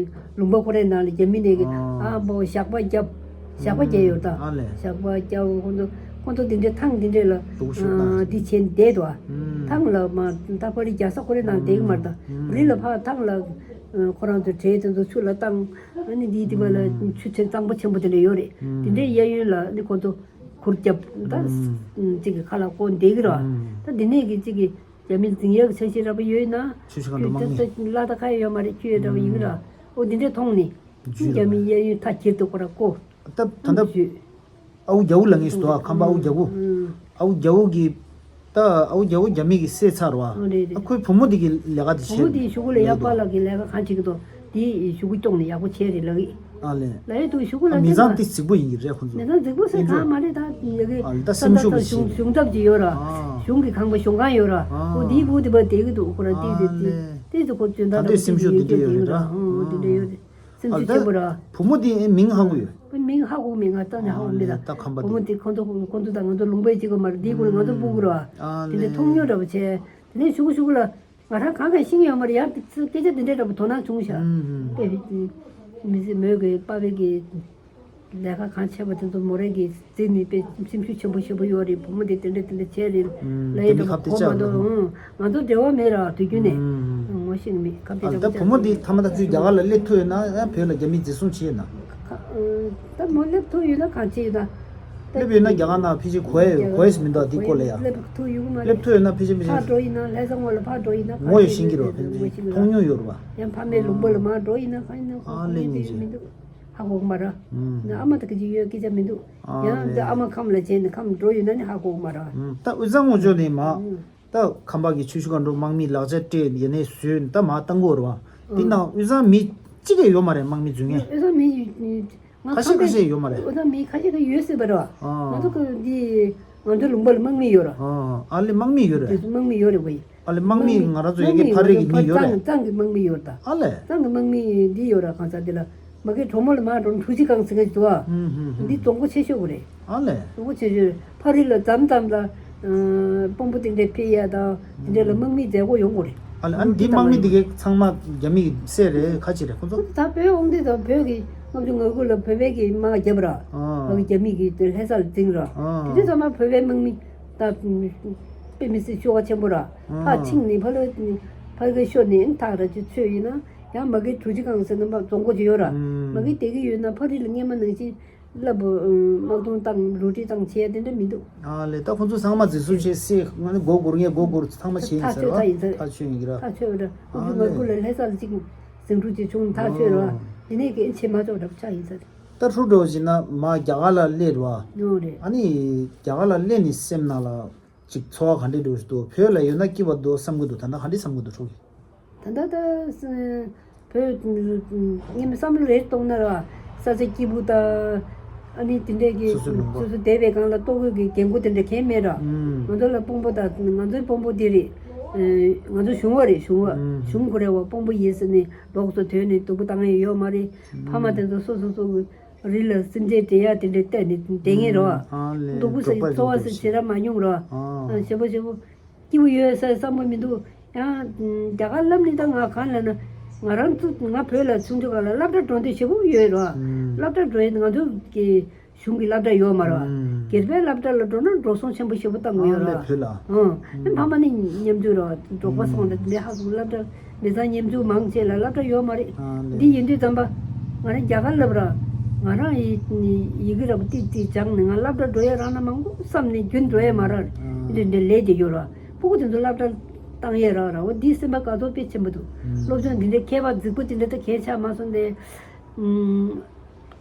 ལུང་པ་ཁོ་རའི་ནང་ལ་རྒྱ་མི་ནས་ཨ་འབོ་ཞག་པ་བརྒྱབ། ཞག་པ་བརྒྱབ་ཡོད་ད། ཨ་ལས། ཞག་པ་བརྒྱབ་ཁོ་ཚོ་ཁོ་ཚོ་དེ་འདྲའི་ཐང་དེ་འདྲས་ལ་འདི་བྱས་ནས་བསྡད་དོ། ཐང་ལ་མ་ད་ཕ་རི་རྒྱ་ས་ཁོ་རའི་ནང་བསྡད་གི་མ་རེད་ད། རི་ལ་ཕ་ཐང་ལ་ཁོ་རང་ཚོའི་གྲས་དེ་ཚོ་ཆུ་ལ་བཏང་ཨ་ནི་འདིའི་དེ་བ་ལ་ཆུ་ཚན་གཙང་པོ་ཆེན་པོ་དེ་འདྲ་ཡོད་རེད། དེ་འདྲའི་གཡས་གཡོན་ལ་ཨ་ནི་ཁོ་ཚོ་གུར་རྒྱབ་ད་གཅིག་གི་ཁ་ལ་བསྐོར་བསྡད་གི་ར། ད་འདི་ནས་གི་གཅིག་གི་རྒྱ་མི་འཛིང་ཡག་གི་འཆར་གཞི་འདྲ་པོ་ཡོད་ན། ཆུ་ཤུར་སྒང་དྲུག་དམག་མི། ལ་ད་ཁ་ཡོད་མ་རེད་ཁྱོད་འདྲ་པོ་ཡིན་གི་ར། ཨོ་འདི་འདྲས་མཐོང་ནས། རྒྱ་མི་གཡས་གཡོན་མཐའ་འཁྱེར་དུ་ཁོ་ར་བསྐོར། ད་ད་ལྟ་ཨ་ཁུ་རྒྱ་བོ་ལབ་མཁན་ཞིག་འདུག་ཨ། ཁམས་པ་ཨ་ཁུ་རྒྱ་བོ། ཨ་ཁུ་རྒྱ་བོ་གིས་ད་ཨ་ཁུ་རྒྱ་བོ་རྒྱ་མི་གིས་བསད་ཚར་བ། ཨ་ཁོའི་བུ་མོ་དེ་གིས་ལས་ཀ་དེ་བྱས། བུ་མོ་དེ་གཞུག་གུ་ལ་ཡག་པ་ལ་གི་ལས་ཀ་གང་བྱེད་ཀྱི་འདུག་དེ་གཞུག་གུ་སྐྱོང་ནས་ཡག་པོ་བྱས་རེད་ལབ་གི། ཨ་ལས། ལ་ཡི་དུ་གཞུག་གུ་ལ་མི་ཚང་དེ་རྫིག་པོ་ཡིན་གྱི་རེད་ཁོ་ཚོ། མི་ཚང་རྫིག་པོ་ཟེར་གང་མ་རེད་ད་ཡ་གི་ཨ་ལས་ད་སེམས་ཤུགས་ཀྱི་གཞུང་གཞུང་ཚབ་ཅིག་ཡོད་ར། གཞུང་གི་ཁང་པ་གཞུང་ཁང་ཡོད་ར། ཨོ་དེའི་བུ་དེ་པ་དེ་གི་འདུག་ཁོ་ར་དེ་དེ་དེ་དེ་ཚོ་ཁོ་ཚོ་ད་ལྟ་སེམས་ཤུགས་དེ་འདྲ་ཡོད་རེད་ད། ཨོ་དེ་འདྲ་ཡོད་རེད། སེམས་ཤུགས་ཆེན་པོ་ར། བུ་མོ་དེ་མིང་ཧ་གོ་ཡོད། མིང་ཧ་གོ་མེད་ང་ད་ནས་ཧ་གོ་མེད་ད། ད་ཁམས་པ་བུ་མོ་དེ་ཁོ་ཚོ་ཁོ་ཚོ་ད་ང་ཚོ་ལུང་པའི་གཅིག་པ་མ་རེད་དེའི་སྐོར་ལ་ང་ཚོ་སྤུ་གུ་ར། དེ་འདྲ་མཐོང་མྱོང་འདྲ་པོ་བྱས། དེ་ནས་གཞུག་གུ་གཞུག་གུ་ལ། ང་རང་གང་ག་ཤེས་ཀྱི་ཡོད་མ་རེད་ཡང་སྐད་ཆ་དེ་འདྲའི་འདྲ་པོ་དོ་སྣང་བྱུང་ཤག་ཨེ་མི་ཚེ་མོས་གི་པ་ཕའི་གི་ ལས་ཀ་གང་བྱས་པ་དེ་ཚོ་མོ་རང་གིས་བརྩིས་ནས་དཔེ་སེམས་ཤུགས་ཆེན་པོ་ཞེ་པོ་ཡོད་རེད། བུ་མོ་དེ་དེ་འདྲ་དེ་འདྲ་བྱས་རེད་ལབ་ཡོད་འདྲ་པོ་གོ་མ་གཏོགས། ཨང་། ང་ཚོ་འབྲེལ་བ་མེད་ར་དུས་རྒྱུན་ནས། ཨང་། ངོ་ཤེས་ཀྱི་མེད། ཁ་གཏད། ཨ། ད་བུ་མོ་འདི་ཐ་མ་ད་ཚུར་རྒྱ་གར་ལ་སླེབས་ཐུབ་ཡོད་ན། ཡང་བོད་ལ་རྒྱ་མིས་འཛིན་བཟུང་བྱས་ཡོད་ན། ཁ་ཨ། ད་མོ་སླེབས་ཐུབ་ཡོད་ན་གང་བྱས་ཡོད་ན། སླེབས་ཡོད་ན་རྒྱ་གར་ནང་ཕལ་ཆེར་གོ་ཡ་གོ་ཡ་ཞིག་མི་འདུག་འདི་སྐོར་ལ་ཡ། སླེབས་ཐུབ་ཡོད་མ་རེད། སླེབས་ཐུབ་ཡོད་ན་ཕལ་ཆེར་ཕལ་ཆེར། ཕར་འགྲོ་ཡིན་ན་ལྷ་ས་ངོས་ལ་ཕར་འགྲོ་ཡིན་ན་ངོ་ཡོད་ཤེས་ཀྱི་རེད། ཕལ་ཆེར་མཐོང་མྱོང་ཡོད་རེད་པ། ཡང་ཕ་མའི་ལུང་པ་ལ་མར་འགྲོ་ཡིན་ན་གང་ཡིན་ན་ཨ་ལས་ཉིན་ཞིག་མི་འདུག་ཧ་གོ་གི་མ་རེད། ཨུམ། ཨ་མ་ད་ག་ཅིག་ཡོད་སྐད་ཆ་མི་འདུག་ཨ་ཡང་ལས། ད་ཨ་མ་ཁམས་ལ་བྱས་ནས་ཁམས་འགྲོ་ཡོད་ན་ནི་ཧ་གོ་གི་མ་རེད། ཨུམ། ད་དབུས་གཙང་ངོས་ཕྱོགས་ནས་མར། ཨུམ། ད་ཁམས་པ་གི་ཆུ་ཤུར་སྒང་དྲུག་དམག་མི་ལག་ཆ་སྤྲད་ཡ་ནས་བཟོས་ད་མར་བཏང་གི་ཡོད་རེད་པ། འདི་ནང་དབུས་གཙང་མི་གཅིག་ཀྱང་ཡོད་མ་རེད། དམག་མི་འཛུལ་མཁན། དབུས་གཙང་མི་ང་ཁ་ཤས་ཁམས་པའི་ཁ་ཤས་ཡོད་མ་རེད། དབུས་གཙང་མི་ཁ་ཤས་ཁ་ཡོད་སྲིད་པ་རེད་པ། ཨ། ང་ཚོ་གི་འདི་ང་ཚོའི་ལུང་པ་ལ་དམག་མི་ཡོད་རེད་པ། ཨ། ཨ་ལས་དམག་མི་ཡོད་རེད། དེ་ཚོ་དམག་མི་ཡོད་རེད་པ། ཨ་ལས་དམག་མི་ང་རང་ཚོ་ཡ་གི་ཕ་རི་གི་མི་ཡོད་རེད། གཙང་གི་དམག་མི་ཡོད་རེད་ད། ཨ་ལས། གཙང་གི་དམག་མི་འདི་ཡོད་ར། གང་ཟག་འདི་ལ་མ་གི་གྲོ་མོ་ལ་མར་འགྲོ་ཁྲུ་ཅི་གང་ཟེར་གི་འདུག་ཨ། ཧུམ་ཧུམ་ཧུམ། འདི་རྫོང་སྒོ་ཆེ་ཤོས་གི་རེད། ཨ་ལས། རྫོང་སྒོ་ཆེ་ཤོས་ཕ་རི་ལ་མཚམས་མཚམས་ལ་དཔོན་པོ་དེ་འདྲས་ཕེབས་ཡ་དང་དེ་འདྲས་ལ་དམག་མི་མཛད་སྒོ་ཡོང་གི་རེད། ཨ་ལས། ཨ་ནི་འདི་དམག་མི་འདི་གའི་ཚང་མ་རྒྱ་མི་གི་སྲས་རེད། ཁ་ཅིག་རེད་ཁོ་ཚོ། ད་བོད་དབང་འདུས་དང་བོད་ཀྱི་ལྔ་བཅུ་ང་དགུ་ལ་བོད་པའི་གི་དམག་རྒྱབ་ར། ཨ། བོད་ཀྱི་རྒྱ་མི་གི་དེ་ལྷ་ས་ལ་འཛིང་ར། ཨ། དེ་དུས་ཚང་མ་བོད་པའི་དམག་མི་ད་དཔེ་མི་སྲིད་ཤོག་ཁ་ཆེན་པོ་ར། ཨ། ཕར་ཕྱིན་ནས་ཕར་ལ་ཕར་གི་ཤོར་ནས་ཐག་ར་ཅིག་ཚོད་ཡིན་ན་ཡང་མ་གི་གྲུ་ཅི་གང་ཟེར་ན་མ་རྫོང་སྒོ་ཅིག་ཡོད་ར། ཨ། མ་གི་དེ་གི་ཡོད་ན་ཕ་རི་ལ་སྔས་མ་ནང་བཞིན་སླབ་བུ་དམག་དོན་བཏང་རུ་ཏི་བཏང་བྱས་དེ་འདྲ་མི་འདུག་ཨ་ལས། ད་ཁོང་ཚོ་ཚང་མ་འཛིན་བཟུང་བྱས་སྲིད་ང་ནི་མགོ་སྒུར་ངས་མགོ་སྒུར་ཚང་མ་བྱས་ཡིན་ཐག་ཟེར་ཆོད་བ། ད་ཡིན་ཟེར། ཐག་ཆོད་ཡིན་གྱི་ར། ཐག་ཆོད་ར། ཨ་ཁོང་ཚོ་ང་ལས་ཀུན་ལ་ལྷ་ས་ལ་ཅིག་ཟིང་འཁྲུག་ཅིག་བྱུང་ཐག་ཆོད་ར། ཨ། དེ་ནས་གི་ཆེ་མ་ཆོག་འདྲ་པོ་ཆགས་ཡིན་ཟེར། ད་ཧྲུ་འགྲོ་བཞིན་ན་མ་རྒྱ་གར་ལ་སླེབས་ར། ཨོ་རེད། ཨ་ནི་རྒྱ་གར་ལ་སླེབས་ནས་སེམས་ནང་ལ་ཅིག་ཚོར་བ་ག་འདྲས་འགྲོ་བཞིན་འདུག་བོད་ལ་ཡོད་ན་སྐྱིད་པ་འདུག་བསམ་གི་འདུག་ད་ལྟ་ག་འདྲས་བསམ་གི་འདུག་ཧྲུ་གི། ད་ལྟ་ད་བོད་ངས་བསམ་བློ་རེ་གཏོང་ན་ར་ས་ཆ་སྐྱིད་པོ་དང་ཨ་ནི་དེ་འདྲས་ཀྱི་སོ་སོའི་ལུང་པ། སོ་སོ་བསྡད་པའི་སྒང་ལ་ལྟོ་གོས་ཀྱི་འགན་ཁུར་དེ་འདྲས་གང་ཡང་མེད་ར། ཨུམ། ང་ཚོ་ལ་དཔོན་པོ་དང་ང་ཚོའི་དཔོན་པོ་དེ་རེད། ཨེ། ང་ཚོ་གཞུང་བ་རེད། གཞུང་བ། ཨུམ། གཞུང་ཁོ་རེ་བ་དཔོན་པོ་ཡིན་ཟེར་ནས་ལོགས་སུ་དོན་ནས་སྡུག་པོ་བཏང་ཡ་ཡོད་མ་རེད། ཕ་མ་དེ་ཚོ་སོ་སོ་སོ་གི་རི་ལ་སེམས་ཅན་བསྒྲལ་ཡ་དེ་འདྲས་བལྟས་ནས་བསྡད་ངེས་ར། ཨ་ལས། སྡུག་པོ་ཟེར་འབྲོག་པ་འཚོ་བ་ཟེར་ཞེ་དྲག་མ་མྱོང་ར། ཨ། ཞེ་པོ་ཞེ་པོ། སྐྱིད་པོ་ཡོད་ཟེར་བསམ་པ་མི་འདུག་ཡང་རྒྱ་གར་སླེབས་ནས་ད་ང་གང་ལབ་ན་ང་རང་ཚོ་ང་བོད་ལ་ཆུང་ཆུང་སྒང་ལ་སློབ་གྲྭ་འགྲོ་འདོད་ཞེ་པོ་ཡོད་ར། ཨུམ། སློབ་གྲྭ་འགྲོ་ཡས་ང་ཚོ་གི་གཞུང་གི་སློབ་གྲྭ་ཡོད་མ་ར། ཨུམ། སྒེར་པའི་སློབ་གྲྭ་ལ་འགྲོ་ན་འགྲོ་སོང་ཆེན་པོ་ཞེ་པོ་བཏང་གི་ཡོད་ར། ཨ་ལས་བོད་ལ། ཨང་། ཨུམ། ཕ་མ་ནི་མཉམ་འཇུག་ར་འབྲོག་པ་སོང་ད་དེ་འདྲའི་ཧ་གོ་སློབ་གྲྭ་མི་ཚང་མཉམ་འཇུག་མང་ཆེ་ལ་སློབ་གྲྭ་ཡོད་མ་རེད། ཨ་ལས། འདི་ཡིན་དུས་ཙམ་པ་ང་རང་རྒྱ་གར་སླེབས་ར། ང་རང་ཡི་ཡི་གེ་ར་བ་ཏིག་ཏིག་སྦྱངས་ནས་ང་སློབ་གྲྭ་འགྲོ་ཡས་རག་ན་མང་པོ་བསམ་ནས་རྒྱུན་འགྲོ་ཡས་མ་རག་ཨ། འདི་འདྲའི་ལས་དེ་ཡོད་ར། ཕྲུ་གུ་དེ་ཚོ་སློབ་གྲྭ་བཏང་ཡས་རག་ར། འོ་འདི་སེམས་པ་དགའ་ཚོར་དཔེ་ཆེན་པོ་འདུག་ཨུམ། སློབ་སྦྱོང་འདི་འདྲའི་མཁས་པ་རྫིག་པོ་དེ་འདྲ་ད་གས་ཆགས་མ་སོང་སྟེ། ཨུམ།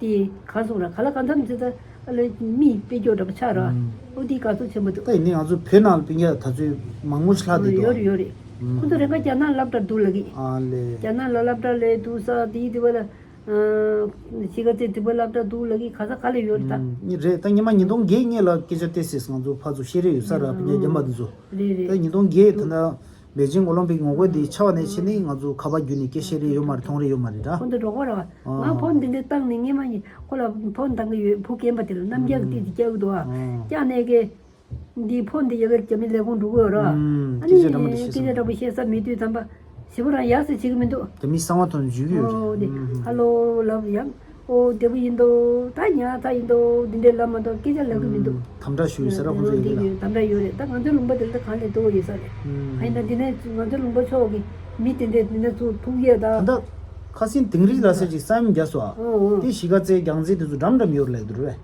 དེ་ག་སོང་ར་ག་ལ་གང་འཚམ་ཚེ་ད་ཨ་ལས་མིས་དཔེ་སྐྱོ་འདྲ་པོ་ཆགས་ར། ཨུམ། འོ་འདི་དགའ་ཚོར་ཆེན་པོ་འདུག་ད་ཡིན་ནའི་ང་ཚོ་བོད་ནང་ལ་སྤུན་ཀྱག་ད་ཚོད་མང་པོ་ཞིག་ལྷག་བསྡད་འདུག་ཡོད་རེད་ཡོད་རེད། ཨུམ། ཁོ་ཚོ་རེ་འགའ་རྒྱ་ནག་སློབ་གྲྭ་འདུག་ལབ་ཀྱི། ཨ་ལས། རྒྱ་ནག་ལ་སློབ་གྲྭ་ལས་འདུག་ས་དེའི་དེ་བ་ལ། ཨ། གཞིས་ཀ་རྩེ་དེ་བ་སློབ་གྲྭ་འདུག་ལབ་ཀྱི་ག་ས་ག་ལ་ཡོད་རེད་ད། ཨུམ། རེད། ད་ཉི་མ་ཉིས་སྟོང་བརྒྱད་སྔོན་ལ་སྐད་ཆ་ཏོག་ཙམ་ང་ཚོ་ཕར་ཚུར་བཤད་རེས་ཡོད་ས་ར། སྤུན་ཀྱག་རྒན་པ་དེ་ཚོ། རེད་རེད། ད་ཉིས་སྟོང་བརྒྱད་ད་ལྟ་པེ་ཅིང་ཨོ་ལིམ་པིག་ངོ་རྒོལ་དེ་ཆགས་པ་ནས་བྱས་ནས་ང་ཚོ་ཁ་པར་བརྒྱུད་ནས་སྐད་བཤད་རེས་ཡོད་མ་རེད། མཐོང་རེས་ཡོད་མ་རེད་ད། ཁོ་ཚོ་འབྲོག་པ་ར། ཨ། ང་ཕོན་འདི་འདྲ་བཏང་ནས་སྔས་མ་ཡིན་ཁོ་ལ་ཕོན་བཏང་གི་ཡོད། བུ་རྒན་པ་དེ་ལ་རྣམ་རྒྱལ་གྱི་ཏིག་ཏིག་རྒྱག་གི་འདུག་ཨ། ཨ། རྒྱག་ནས་ཀྱི། འདིའི་ཕོན་འདི་ཡ་གིར་རྒྱ་མི་ལས་ཁུངས་འགྲོ་གི་ཡོད་ར། ཨུམ། ཨ་ནི་སྐད་ཆ་འདྲ་མི་འདྲ་བཤད་སྐད་ཆ་འདྲ་པོ་བཤད་ས་མེད་དུས་ཙམ་པ། ཞེ་པོ་རང་ཡག་ས་བྱེད་ཀྱི་མི་འདུག་རྒྱ་མིའི་གསང་བ་ཐོག་ནས་འཇུས་ཀྱི་ཡོད་རེད། ཨོ་དེ། ཨུམ། ཧ་ལོ་ལབ་ཡང་། ཨོ་བདེ་པོ་ཡིན་དོ། ད་ཉག་ཚ་ཡིན་དོ། འདི་འདྲའི་ལབ་མ་གཏོགས་སྐད་ཆ་ལབ་ཀྱི་མི་འདུག་ཨུམ། དམ་དྲག་ཞུ་ཡི་ཟེར་ར་ཁོང་ཚོ་ཡི་གེ་ལ། དམ་དྲག་ཡོད་རེད། ད་ང་ཚོའི་ལུང་པ་དེ་ལ་ད་གང་ལས་དོ་ཡོད་ས་རེད། ཨུམ། ཨ་ཡིན་ན་འདི་ནས་ང་ཚོའི་ལུང་པ་ཕྱོགས་ཀྱི་མི་དེ་འདྲས་འདི་ནས་ཚུར་ཐུག་ཡས་ད། ད་ལྟ་ཁ་སང་དིང་རི་ལ་སེ་ཅིག་ས་ཡོམ་བརྒྱབ་སོང་ཨ། ཨོ་ཨོ། དེ་གཞིས་ཀ་རྩེའི་རྒྱལ་རྩེ་དེ་ཚོ་འགྲམ་འགྲམ་ཡོད་རེད་ལབ་ཀྱི་འདུག་རེད།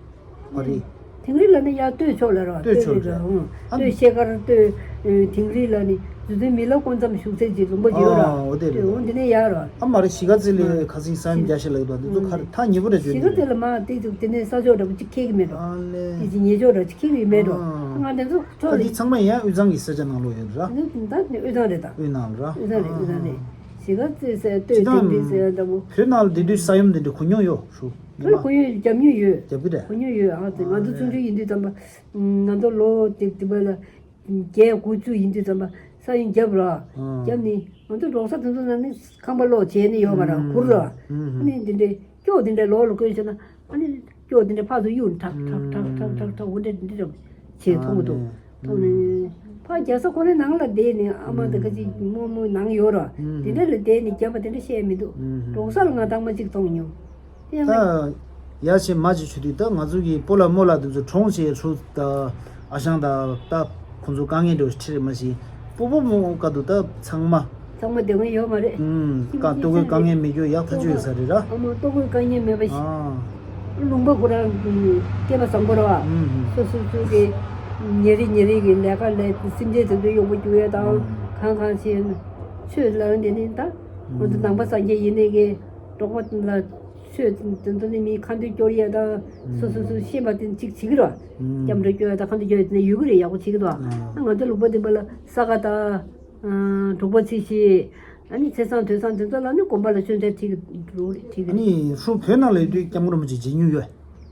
ཨ་རེད། དིང་རི་ལ་ནི་ཡར་སྟོད་ཕྱོགས་ལ་ར། སྟོད་ཕྱོགས་རེད། ཨང་། ཨ། སྟོད་ཤེལ་དཀར་སྟོད། ཨེ། དིང་རི་ལ་ནི་རྫུ་འཕྲུལ་མི་ལ་སྐོར་མཚམས་བཞུགས་ཚད་ཀྱི་ལུང་པ་ཅིག་ཡོད་ར། ཨ། འོ་དེ་རེད། འོ་འདི་ནས་ཡར་ར། ཨ་མ་རེད། གཞིས་ཀ་རྩེ་ལ་ཁ་སང་ས་ཡོམ་རྒྱག་ཤག་ལབ་ཀྱི་འདུག་འདི་ཚོ་ག་རེ་ཐག་ཉེ་པོ་རེད་བརྗོད་ནི། གཞིས་ཀ་རྩེ་ལ་མ་དེ་ཚོ་དེ་ནས་ས་ཕྱོགས་འདྲ་པོ་ཅིག་ཁེལ་གི་མེད་འགྲོ། ཨ་ལས། དེ་ཅིག་ཉེ་ཕྱོགས་འདྲ་ཅིག་ཁེལ་གི་མེད་འགྲོ། ཨ། ང་དེ་ཚོ་ད་ཕྱོགས་འདི་ལ། ཚང་མ་ཡང་དབུས་གཙང་གི་ས་ཆ་ནང་ལོགས་ཡོད་ར། ད་ནི་དབུས་གཙང་རེད་ད། དབུས་ནང་ལ་ར། དབུས་གཙང་རེད། ཨ། དབུས་གཙང་རེད། གཞིས་ཀ་རྩེ་ཟེར་སྟོད་དིང་རི་ཟེར་འདྲ་པོ། བོད་ནང་ལ་དེ་དུས་ས་ཡོམ་དེ་འདྲ་གོ་མྱོང་ཡོད་ཤུ། ད་གོ་ཡོད། རྒྱབ་མྱོང་ཡོད། རྒྱབ་ཀྱི་རེད། གོ་མྱོང་ཡོད། ཨ་ཙི་ང་ཚོ་ཆུང་ཆུང་ཡིན་དུས་ཙམ་པ། ང་ཚོ་ལོ་དེ་དེ་བ་ལ་བརྒྱད་དགུ་བཅུ་ཡིན་དུས་ཙམ་པ་ས་ཡོམ་བརྒྱབ་ར། ཨ། བརྒྱབ་ནས་ང་ཚོ་འབྲོག་ས་དེ་ཚོ་ནང་ནས་ཁང་པ་སློག་བྱས་ནས་ཡོད་མ་ར། ཨ། གུར་ར། ཨ་ནི་དེ་འདྲའི་སྐྱོ་དེ་འདྲའི་ལོག་ལ་བསྐོན་བྱས་ན་ཨ་ནི་སྐྱོ་དེ་འདྲའི་ཕར་ཚུར་གཡུག་ཁྲག་ཁྲག་ཁྲག་ཁྲག་འོ་འདྲ་འདི་འདྲ་བྱས་མཐོང་གི་འདུག་ཨ་ནི། མཐོང་ནས་ཕར་རྒྱལ་ས་ཁོ་རའི་ནང་ལ་བསྡད་ནས་ཨ་མ་དང་ཁ་ཅིག་རྨོ་མོ་ནང་ཡོད་ར། དེ་འདྲ་ལ་བསྡད་ནས་བརྒྱབ་པ་དེ་འདྲ་བཤད་མི་འདུག་འབྲོག་ས་ལ་ང་དང་མ་གཅིག་མཐོང་མྱོང་། དེ་ཡང་ད། ཡ་ཆེ་མ་ཆེ་ཆུ་དུས་ད་ང་ཚོ་གི་སྤོ་ལགས་རྨོ་ལགས་དེ་ཚོ་གྲོངས་བྱས་ཚུར་ད་ཨ་ཞང་ད་ད་ཁོང་ཚོ་དཀའ་ངལ་འདྲ་བོ་ཞིག་འཕྲད་རེད་མ་གཞི། སྤོ་བོ་རྨོ་བཀའ་འདུག་ད་ཚང་མ། ཚང་མ་བདེ་མོ་ཡོད་མ་རེད། ཨུམ། ཁྱིམ་ཀ་ལྟོ་གོས་དཀའ་ངལ་མེད་རྒྱུ་ཡག་ཐག་ཆོད་ཡོད་ས་རེད་ར། ཨ་མ་ལྟོ་གོས་དཀའ་ངལ་མེད་པ་ཞིག་ཨ། ལུང་པ་ཁོ་རང་སྐྱེས་པ་བཟང་པོ་ར་བ། ཨུམ་ཨུམ། སོ་སོ་སོ་གི་ཉེ་རིང་ཉེ་རིང་གི་ལས་ཀ་ལས་སེམས་ཅན་དེ་ཚོ་ཡོང་པོ་རྒྱུ་ཡོད་དང་ཨུམ། གང་གང་ཞིག་ཆོས་ལ་འདི་ནི་ད་ང་ཚོ་ནང་པ་སངས་རྒྱས་ཡིན་ནི་གི་འགྲོགས་པ་ལ་ཆོས་དེ་ཚོ་ནི་མི་ཁ་འདོན་སྐྱོར་ཡས་དང་སོ་སོ་སོ་ཤེས་པ་དེ་གཅིག་བྱེད་ཀྱི་ར། སྐྱབས་འགྲོ་སྐྱོར་ཡས་དང་ཁ་འདོན་སྐྱོར་ཡས་དེ་ནི་ཡོད་ཀྱི་རེད། ཡག་པོ་བྱེད་ཀྱི་འདུག་ཨ་ང་ཚོ་ལུང་པ་འདི་པ་ལ་ས་ག་དང་། ཨ། འབྲོག་པ་ཚོས་ཤིག་ཨ་ནི་ཚེས་བཟང་དུས་བཟང་དེ་ཚོ་ལ་ནི་དགོན་པ་ལ་མཆོད་མཇལ་ཁྲིད་ཀྱི་འགྲོ་རེད་ཁྲིད་ཀྱི་ཨ་རེད། ནི་ཧྲུ་བོད་ནང་ལ་ཡོད་དུས་སྐྱབས་མགོན་རིན་པོ་ཆེ་མཇལ་མྱོང་ཡོད།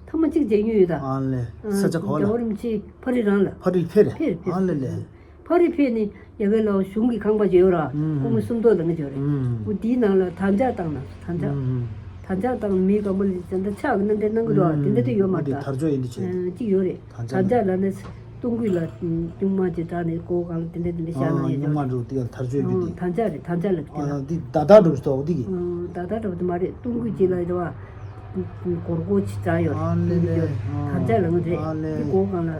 ཐེངས་མ་གཅིག་མཇལ་མྱོང་ཡོད་ད། ཨ་ལས། ཨ། ས་ཆ་ག་བ་ལ། རྒྱལ་བ་རིན་པོ་ཆེ་ཕ་རི་རང་ལ། ཕ་རི་ཕེབས་རེད། ཕེབས་རེད། ཨ་ལས་ལས། ཕ་རི་ཕེབས་ནི་ཡ་གི་ལ་གཞུང་གི་ཁང་པ་ཅིག་ཡོད་ར། ཨུམ། སྐུ་ངོ་སུམ་མདོ་ལ་ངེད་ཅིག་ཡོད་རེད། ཨུམ། འོ་དེའི་ནང་ལ་དམ་བཅའ་བཏང་ན་དམ་བཅའ། ཨུམ། དམ་བཅའ་བཏང་ནི་མི་ག་མོ་ལ་ཅན་ད་ཕྱག་གི་རྣམ་འདྲེན་གནང་གི་འདུག་ཨ། དེ་འདྲ་དེ་ཡོད་མ་རེད་ད། དར་ལྕོག་ཡིན་དུས་ཆེ། ཨ། གཅིག་ཡོད་རེད། དམ་བཅའ་ལ་ནི་སྟོང་སྐུད་ལ་སྨྱུག་མ་ཅིག་དྲངས་ནས་སྒོ་གང་ལ་དེ་འདྲ་དེ་འདྲ་བཞག་ན་ཡོད་སྨྱུག་མ་འདྲ་བོ་དེ་ལ་དར་ལྕོག་ཡོད་དུས། དམ་བཅའ་རེད། དམ་བཅའ་ལབ་དེ་ལ། ཨ་འདི་ཟླ་ཟླ་འདྲ་བོ་ཞིག་འདུག་འདི་གི། ཨ་ཟླ་ཟླ་འདྲ་བོ་དེ་མ་རེད། སྟོང་སྐུད་ཅིག་ལ་རེད་བ། སྒོར་སྒོར་ཅིག་དྲངས་ཡོད་རེད། ཨ་ལེ་ལེ། དམ་བཅའ་ལབ་ནི་རེད། ཨ་ལེ། འདི་སྒོ་གང་ལ་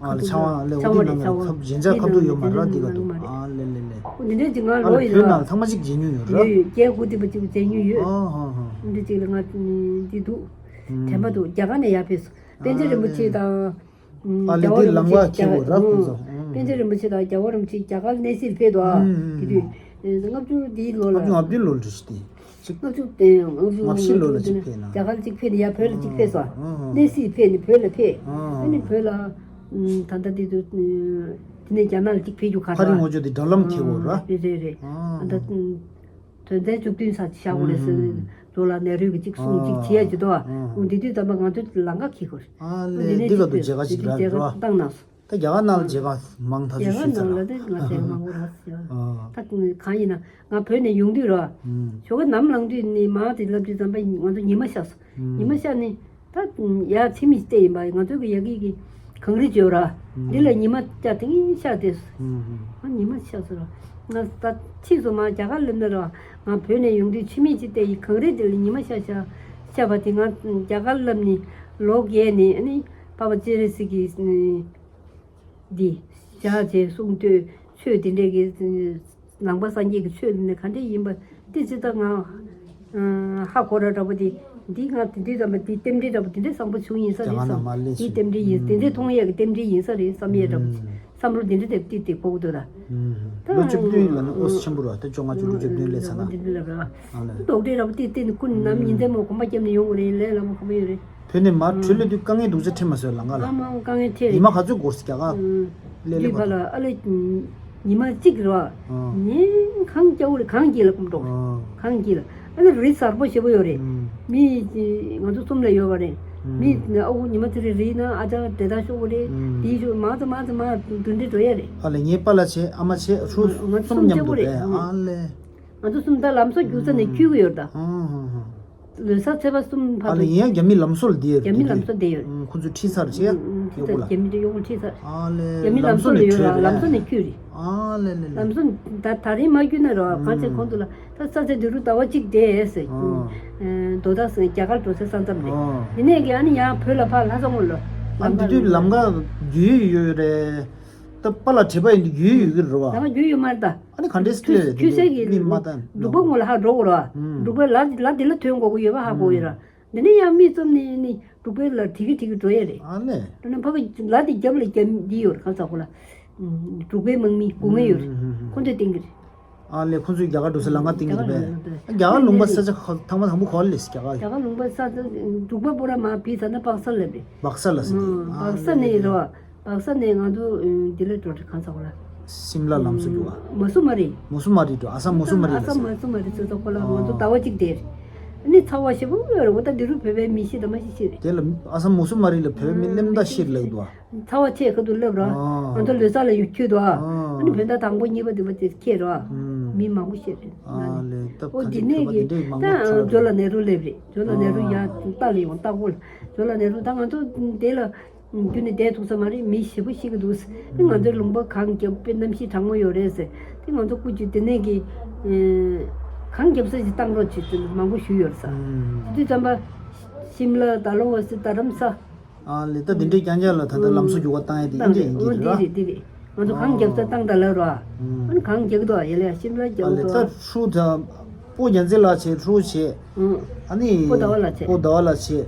ཨ་ཁ་ཐུག་ཆང་བ་ལེ། འོ་ཆང་བ་འདི་རེད། ནང་ཆང་བ་ཁབ་རྗེན་ཆ་ཁ་ཐུག་ཡོད་མ་རེད་འདི་ག་འདུག་ཨ་ལེ་ལེ་ལེ། འོ་འདི་འདྲ་ཅིག་ང་ཨ་ལོ་ལེ་ཡིན་བོད་ནང་ལ་ལ། ཚང་མ་ཅིག་མཇལ་མྱོང་ཡོད་ར། ཡོད་ཡོད། རྒྱལ་སྐུ་དེ་པ་ཅིག་མཇལ་མྱོང་ཡོད། ཨ་ཧ་ཧ། འདི་ཅིག་ལ་ང་འདི་འདུག་དྲན་པ་འདུག་རྒྱ་གར་ནས་ཡར་ཕེབས་སོང་། པཎ་ཆེན་རིན་པོ་ཆེ་དང་། ཨ་ལེ། རྒྱལ་བ་འདི་རིན་པོ་ལང་ཆེ་པ་ཁྱེར་དགོས་ར་ཁོང་ཚོ། རྒྱ་པཎ་ཆེན་རིན་པོ་ཆེ་དང་རྒྱལ་བ་རིན་པོ་ཆེ་རྒྱ་གར་གནས་གཟིགས་ཕེབས་འདུག་ཨ། དེ་དུས་ལྔ་བཅུ་འདིའི་ལོ་ལ། ལྔ་བཅུ་ལོ་རེ་ཞིག་དེ། ཅིག་ལྔ་བཅུ་དེ་ལྔ་བཅུ་ལྔ་བཅུ་ལོ་ལ་ཅིག་ཕེབས་ན། རྒྱ་གར་ཅིག་ཕེབས་ནས་ཡར་བོད་ལ་ཅིག་ཕེབས་སོང་། གནས་གཟིགས་ཕེབས་ནས་བོད་ལ་ཕེབས། ཨ་ནི་བོད་ལ། ད་ལྟ་དེ་དུས་དེ་ནས་རྒྱ་ནག་ལ་ཅིག་ཕེབས་རྒྱུ་ག་ཕ་རི་ངོ་ཅོ་དེ་དྲ་ལམ་ཁེལ་བོ་ར། རེད་རེད་རེད། ཨ་ད། དོན་ཚན་བཅུ་བདུན་ས་བཞག་དགོས་རེད་ཟེར་ནས་ཇོ་ལགས་ནེ་རུས་ཀྱི་གཅིག་གསུང་གཅིག་བྱེད་ཡ་ཅིག་འདུག་ཨ། འོ་འདི་དུས་ཙམ་པ་ང་ཚོ་ལམ་ཁ་འཁེལ་དགོས་རེད། ཨ་ལེ། འདི་ག་དུ་མཇལ་ཁ་ཞིག་རག་རེད་བ། བཏང་གནང་སོང་། ད་རྒྱ་གར་ནང་ལ་མཇལ་ཁ་མང་ཐག་ཆོད་ཞུས་ཚར་ར། རྒྱ་གར་ནང་ལ་ད་ང་མཇལ་ཁ་མང་པོ་རག་ཟེར། ད་གང་ཡིན་ན་ང་བོད་ནས་ཡོང་དུས་ར། ཞོགས་ཀ་ནམ་ལངས་དུས་ནས་མར་དེ་ལབ་དུས་ཙམ་པ་ང་ཚོ་ཉི་མ་ཤར་སོང་། ཉི་མ་ཤར་ནས། ད་ཡ་ཚིག་མི་བལྟས་ཡིན་པ་ང་ཚོ་གི་ཡ་གི་གི་གངས་རི་བརྗོད་ར། འདི་ལ་ཉི་མ་བཅའ་དེ་ངས་ཤར་བསྡད་སོང་། ང་ཉི་མ་ཤར་སོང་ར། ང་ད་ཕྱིས་སུ་མ་རྒྱ་གར་སླེབས་ན་ར་ང་བོད་ནས་ཡོང་དུས་ཕྱི་མིག་ཅིག་བལྟས་ཡིན་གངས་རི་འདི་ལ་ཉི་མ་ཤར་ཤར་ཤར་བ་དེ་ང་རྒྱ་གར་སླེབས་ནས་ལོ་བརྒྱད་ནས་ཨ་ནི་པ་པ་ཅེ་རེ་སི་གི་འདི་བཞག་བྱས་གསུང་ཐོས་ཆོས་དེ་འདྲས་ཀྱི། ནང་པ་སངས་རྒྱས་ཀྱི་ཆོས་ནི་ག་འདྲ་ཡིན་པ་དེ་ཅི་ལྟར་ང་ཧ་གོ་ར་འདྲ་པོ་དེ། འདི་ང་དེ་འདྲའི་ཙམ་པ་དེ་རྟེན་འབྲེལ་འདྲ་པོ་དེ་འདྲའི་བཟང་པོ་བྱུང་ཡིན་ས་རེད་བསམ། དེའི་རྟེན་འབྲེལ་ཡིན། དེ་འདྲའི་མཐོང་ཡས་ཀྱི་རྟེན་འབྲེལ་ཡིན་ས་རེད་བསམ་ཡས་འདྲ་པོ་བསམ་བློ་དེ་འདྲ་དེ་ཏིག་ཏིག་ཕོག་འདུག་ད། ལོ་བཅུ་བདུན་ལ་ནི་ཨོ་སི་ཆེན་པོ་ར་ད་བཅོ་ལྔ་བཅུ་དྲུག་བཅུ་བདུན་ལས་ཚ་ན། འདི་འདྲ་ལབ་ར། རྡོག་འདྲེ་འདྲ་པོ་དེ་བལྟས་ནས་ཀུན་ནམ་ཉིན་མཚན་མོ་གོམ་པ་བརྒྱབ་ནས་ཡོང་གི་རེད། ལས་སླ་མོ་གོམ་པ་ཡོད་རེད། བོད་ནས་མར་བྲོས་སླེབས་དུས་དཀའ་ངལ་སྡུག་ཅག་འཕྲད་མ་སོང་ལམ་ཁ་ལ། ཨ་མ་དཀའ་ངལ་འཕྲད་རེད། ཉི་མ་ག་ཚོད་འགོར་སི་རྒྱ་གར་སླེབས་སླེབས་པ་ལ། ཨ་ལེ་ཉི་མ་གཅིག་རེད་བ། ཉིན་གང་སྐྱ་བོ་རེད། གང་གི་ལ་ཀུམ་འགྲོ་གང་གི་ལ། ཨ་ལེ་རི་གཟར་པོ་ཞེ་པོ་ཡོད་རེད། མི་ང་ཚོ་གསུམ་ལ་ཡོད་པ་རེད། མི་ཨ་ཁུ་ཉི་མ་དེ་རེ་རིའི་ནང་ཨ་ཅག་དེ་དག་ཤོག་གོ་རེད། དེའི་ཤོག་མང་ཙམ་མང་ཙམ་མ་འདུ་འདྲེ་འགྲོ་ཡ་རེད། ཨ་ལེ་ངའི་པཱ་ལགས་བྱས་ཨ་མ་བྱས་ཧྲུ་གསུམ་མཉམ་དུ་རེད། ཨ་ལེ། ང་ཚོ་གསུམ་ད་ལམ་སང་རྒྱུག་ས་ནས་འཁྱུད་གི་ཡོད་ད། ལོ་གསར་ཚེས་པ་གསུམ་བར་ཨ་དུ། ལ་ཡིན་ཡང་རྒྱ་མི་ལམ་བཟོ་ལ་བསྡད་ཡོད། རྒྱ་མི་ལམ་བཟོ་བསྡད་ཡོད། ཁོ་ཚོས་ཁྲིད་ཚར་བྱས་ཡོག་པོ་ལ། རྒྱ་མི་དེ་ཡོག་པོ་ཁྲིད་ཚར། ཨ་ལེ། རྒྱ་མི་ལམ་བཟོ་ལ་ཡོད་ར། ལམ་བཟོ་ནས་འཁྱུད་རེད། ཨ་ལེ་ལེ་ལེ། ལམ་བཟོ་ད་ད་རིང་མ་འཁྱུད་ན་ར་གང་བྱས་ཁོང་ཚོ་ལ་ད་ས་ཚེ་འདི་རུ་ཟླ་བ་གཅིག་བསྡད་ཟེར། དོ་ད་ཟེར་རྒྱ་གར་འགྲོ་ས་ས་མཚམས་རེད། དེ་ནས་ཀྱི་ཨ་ནི་ཡང་བོད་ལ་ཕར་ལྷ་ས་སྔོན་ལ། ཨ་འདི་དུས་ལམ་ཁ་རྒྱུས་ཡོད་རེད། ད་པཱ་ལགས་དྲེགས་པ་ཡིན་དུས་རྒྱུས་ཡོད་ཀྱི་རེད་བ། ལམ་ཁ་རྒྱུས་ཡོད་མ་རེད་ད། ཨ་ནི་ག་འདྲས་ཁྱུ་སླེབས་ཁྱུ་གསར་གྱི་མི་མ་བཏང་འབྲུག་པ་ངོ་ལ་ཧ་འགྲོ་དགོས་ར། འབྲུག་པའི་ལ་ལ་དེ་ལ་ཐོན་དགོས་ཀྱི་ཡོད་པ་ཧ་གོ་ཡོད་ར། འདི་ནས་ཡང་མི་ཙམ་ནས་ནི་འབྲུག་པའི་ལ་དྲི་གི་དྲི་གི་འགྲོ་ཡས་རེད། ཨ་ལེ། དེ་ནས་ཕ་གི་ལ་དེ་རྒྱབ་ལ་རྒྱབ་འདི་ཡོད་རེད། གང་ཟག་ཁོ་ལ་འབྲུག་པའི་དམག་མི་སྒོ་ངའི་ཡོད་རེད། ཁོ་ཚོས་བསྟན་གི་རེད། ཨ་ལེ། ཁོ་ཚོས་རྒྱ་གར་འགྲོ་སའི་ལམ་ཁ་བསྟན་གི་རེད་པས། རྒྱ་གར་ལུང་པ་ས་ཆ་ཐང་མ་དང་པོ་ག་པར་སླེབས་སི་རྒྱ་གར། རྒྱ་གར་ལུང་པ་ས་ཆ་འབྲུག་པ་པོ་ར་མ་བི་ས་ན་སྦག་ས་སླེབས་རེད། སྦག་ས་ལ་ཟེར་ཏེ། སྦག་ས་ནས་རེད་བ། སྦག་ས་ནས་ང་ཚོ་འདི་ལ་འགྲོ་གྲི་གང་ཚ་བ་ལ། སིམ་ལ་ལམ་སུ་འགྲོ་བ། མ་སུ་མ་རི། མ་སུ་མ་རི་འགྲོ། ཨ་ས་མ་སུ་མ་རི་ལ་ཟེར། ཨ་ས་མ་སུ་མ་རི་ཚོ་ཚོ་ཁོ་ལ་ང་ཚོ་ཟླ་བ་གཅིག་བསྡད་རེད། ཨ་ནི་ཚ་བ་ཞེ་པོ་ཡོད་རེད། འོ་ད་འདི་རུ་བོད་པའི་མི་ཤི་ད་མ་ཤི་ཤི་རེད། དེ་ལ་ཨ་ས་མ་སུ་མ་རི་ལ་བོད་མི་སླེབས་མདའ་ཤི་རེད་ལབ་འདུག་བ། ཚ་བ་ཆེ་ཁ་ཐུག་སླེབས་ར། ང་ཚོ་ལོ་གསར་ལ་ཡོད་ཁྱོད་དོ། ཨ་ནི་བོད་ཟླ་དང་པོ་གཉིས་པ་དེ་བ་དེ་ཁྱེད་ར། མི་མང་པོ་ཤི་རེད། ཨ་ལེ། ད་འོ་ག་འདི་ཚོད་ནས་བོད་པ་གི་དེ་འདྲའི་མང་པོ་ད་ཁྲོ་ཇོ་ལ་ནེ་རུ་སླེབས་རེད། ཇོ་ལ་ནེ་རུ་ཡ་ལྟ་ལ་ཡོང་ལྟ་སྐོར། ཇོ་ལ་ནེ་རུ་ད་ང་ཚོ་དེ་ལ་རྒྱུ་ནས་བསྡད་ཐུབ་ས་མ་རེད། མི་ཞེ་པོ་ཤི་གི་འདུག་ཟེར། ང་ཚོའི་ལུང་པ་གངས་རྒྱབ་པའི་གནམ་གཤིས་གྲང་མོ་ཡོད་རེད་ཟེར། དེ་ང་ཚོ་སྐུ་མཁྱེན་དེ་ནས་ཀྱི་གངས་རྒྱབ་ས་ཞིག་བཏང་རོགས་བྱེད་ཟེར་མང་པོ་ཞུས་ཡོད་རེད་ས། དེ་དུས་ཙམ་པ་ ཤིམ་ལ། ད་ལོ་བ་སི་རྡ་རམ་ས། ཨ་ལེ། ད་འདི་འདྲའི་རྐྱང་རྐྱང་ལ་ད་ལྟ་ལམ་སང་འགྱུར་བ་བཏང་ཡ་དེ་ཨིན་འདྲ་ཡིན་གྱི་རེད་ར། འདི་རེད། འདི་རེད། ང་ཚོ་གངས་རྒྱབ་ས་བཏང་ད་ལ་ར། ཨ་ནི་གངས་རྒྱག་གི་འདུག་ཡ་ལེ། ཤིམ་ལ་རྒྱག་གི་འདུག་ད་ལེ། ད་ཧྲུའུ་ད་སྤོ་རྒྱལ་མཚན་ལགས་བྱས། ཧྲུའུ་བྱས། ཨ་ནི་སྤོ་ཟླ་བ་ལགས་བྱས། སྤོ་ཟླ་བ་ལགས་བྱས།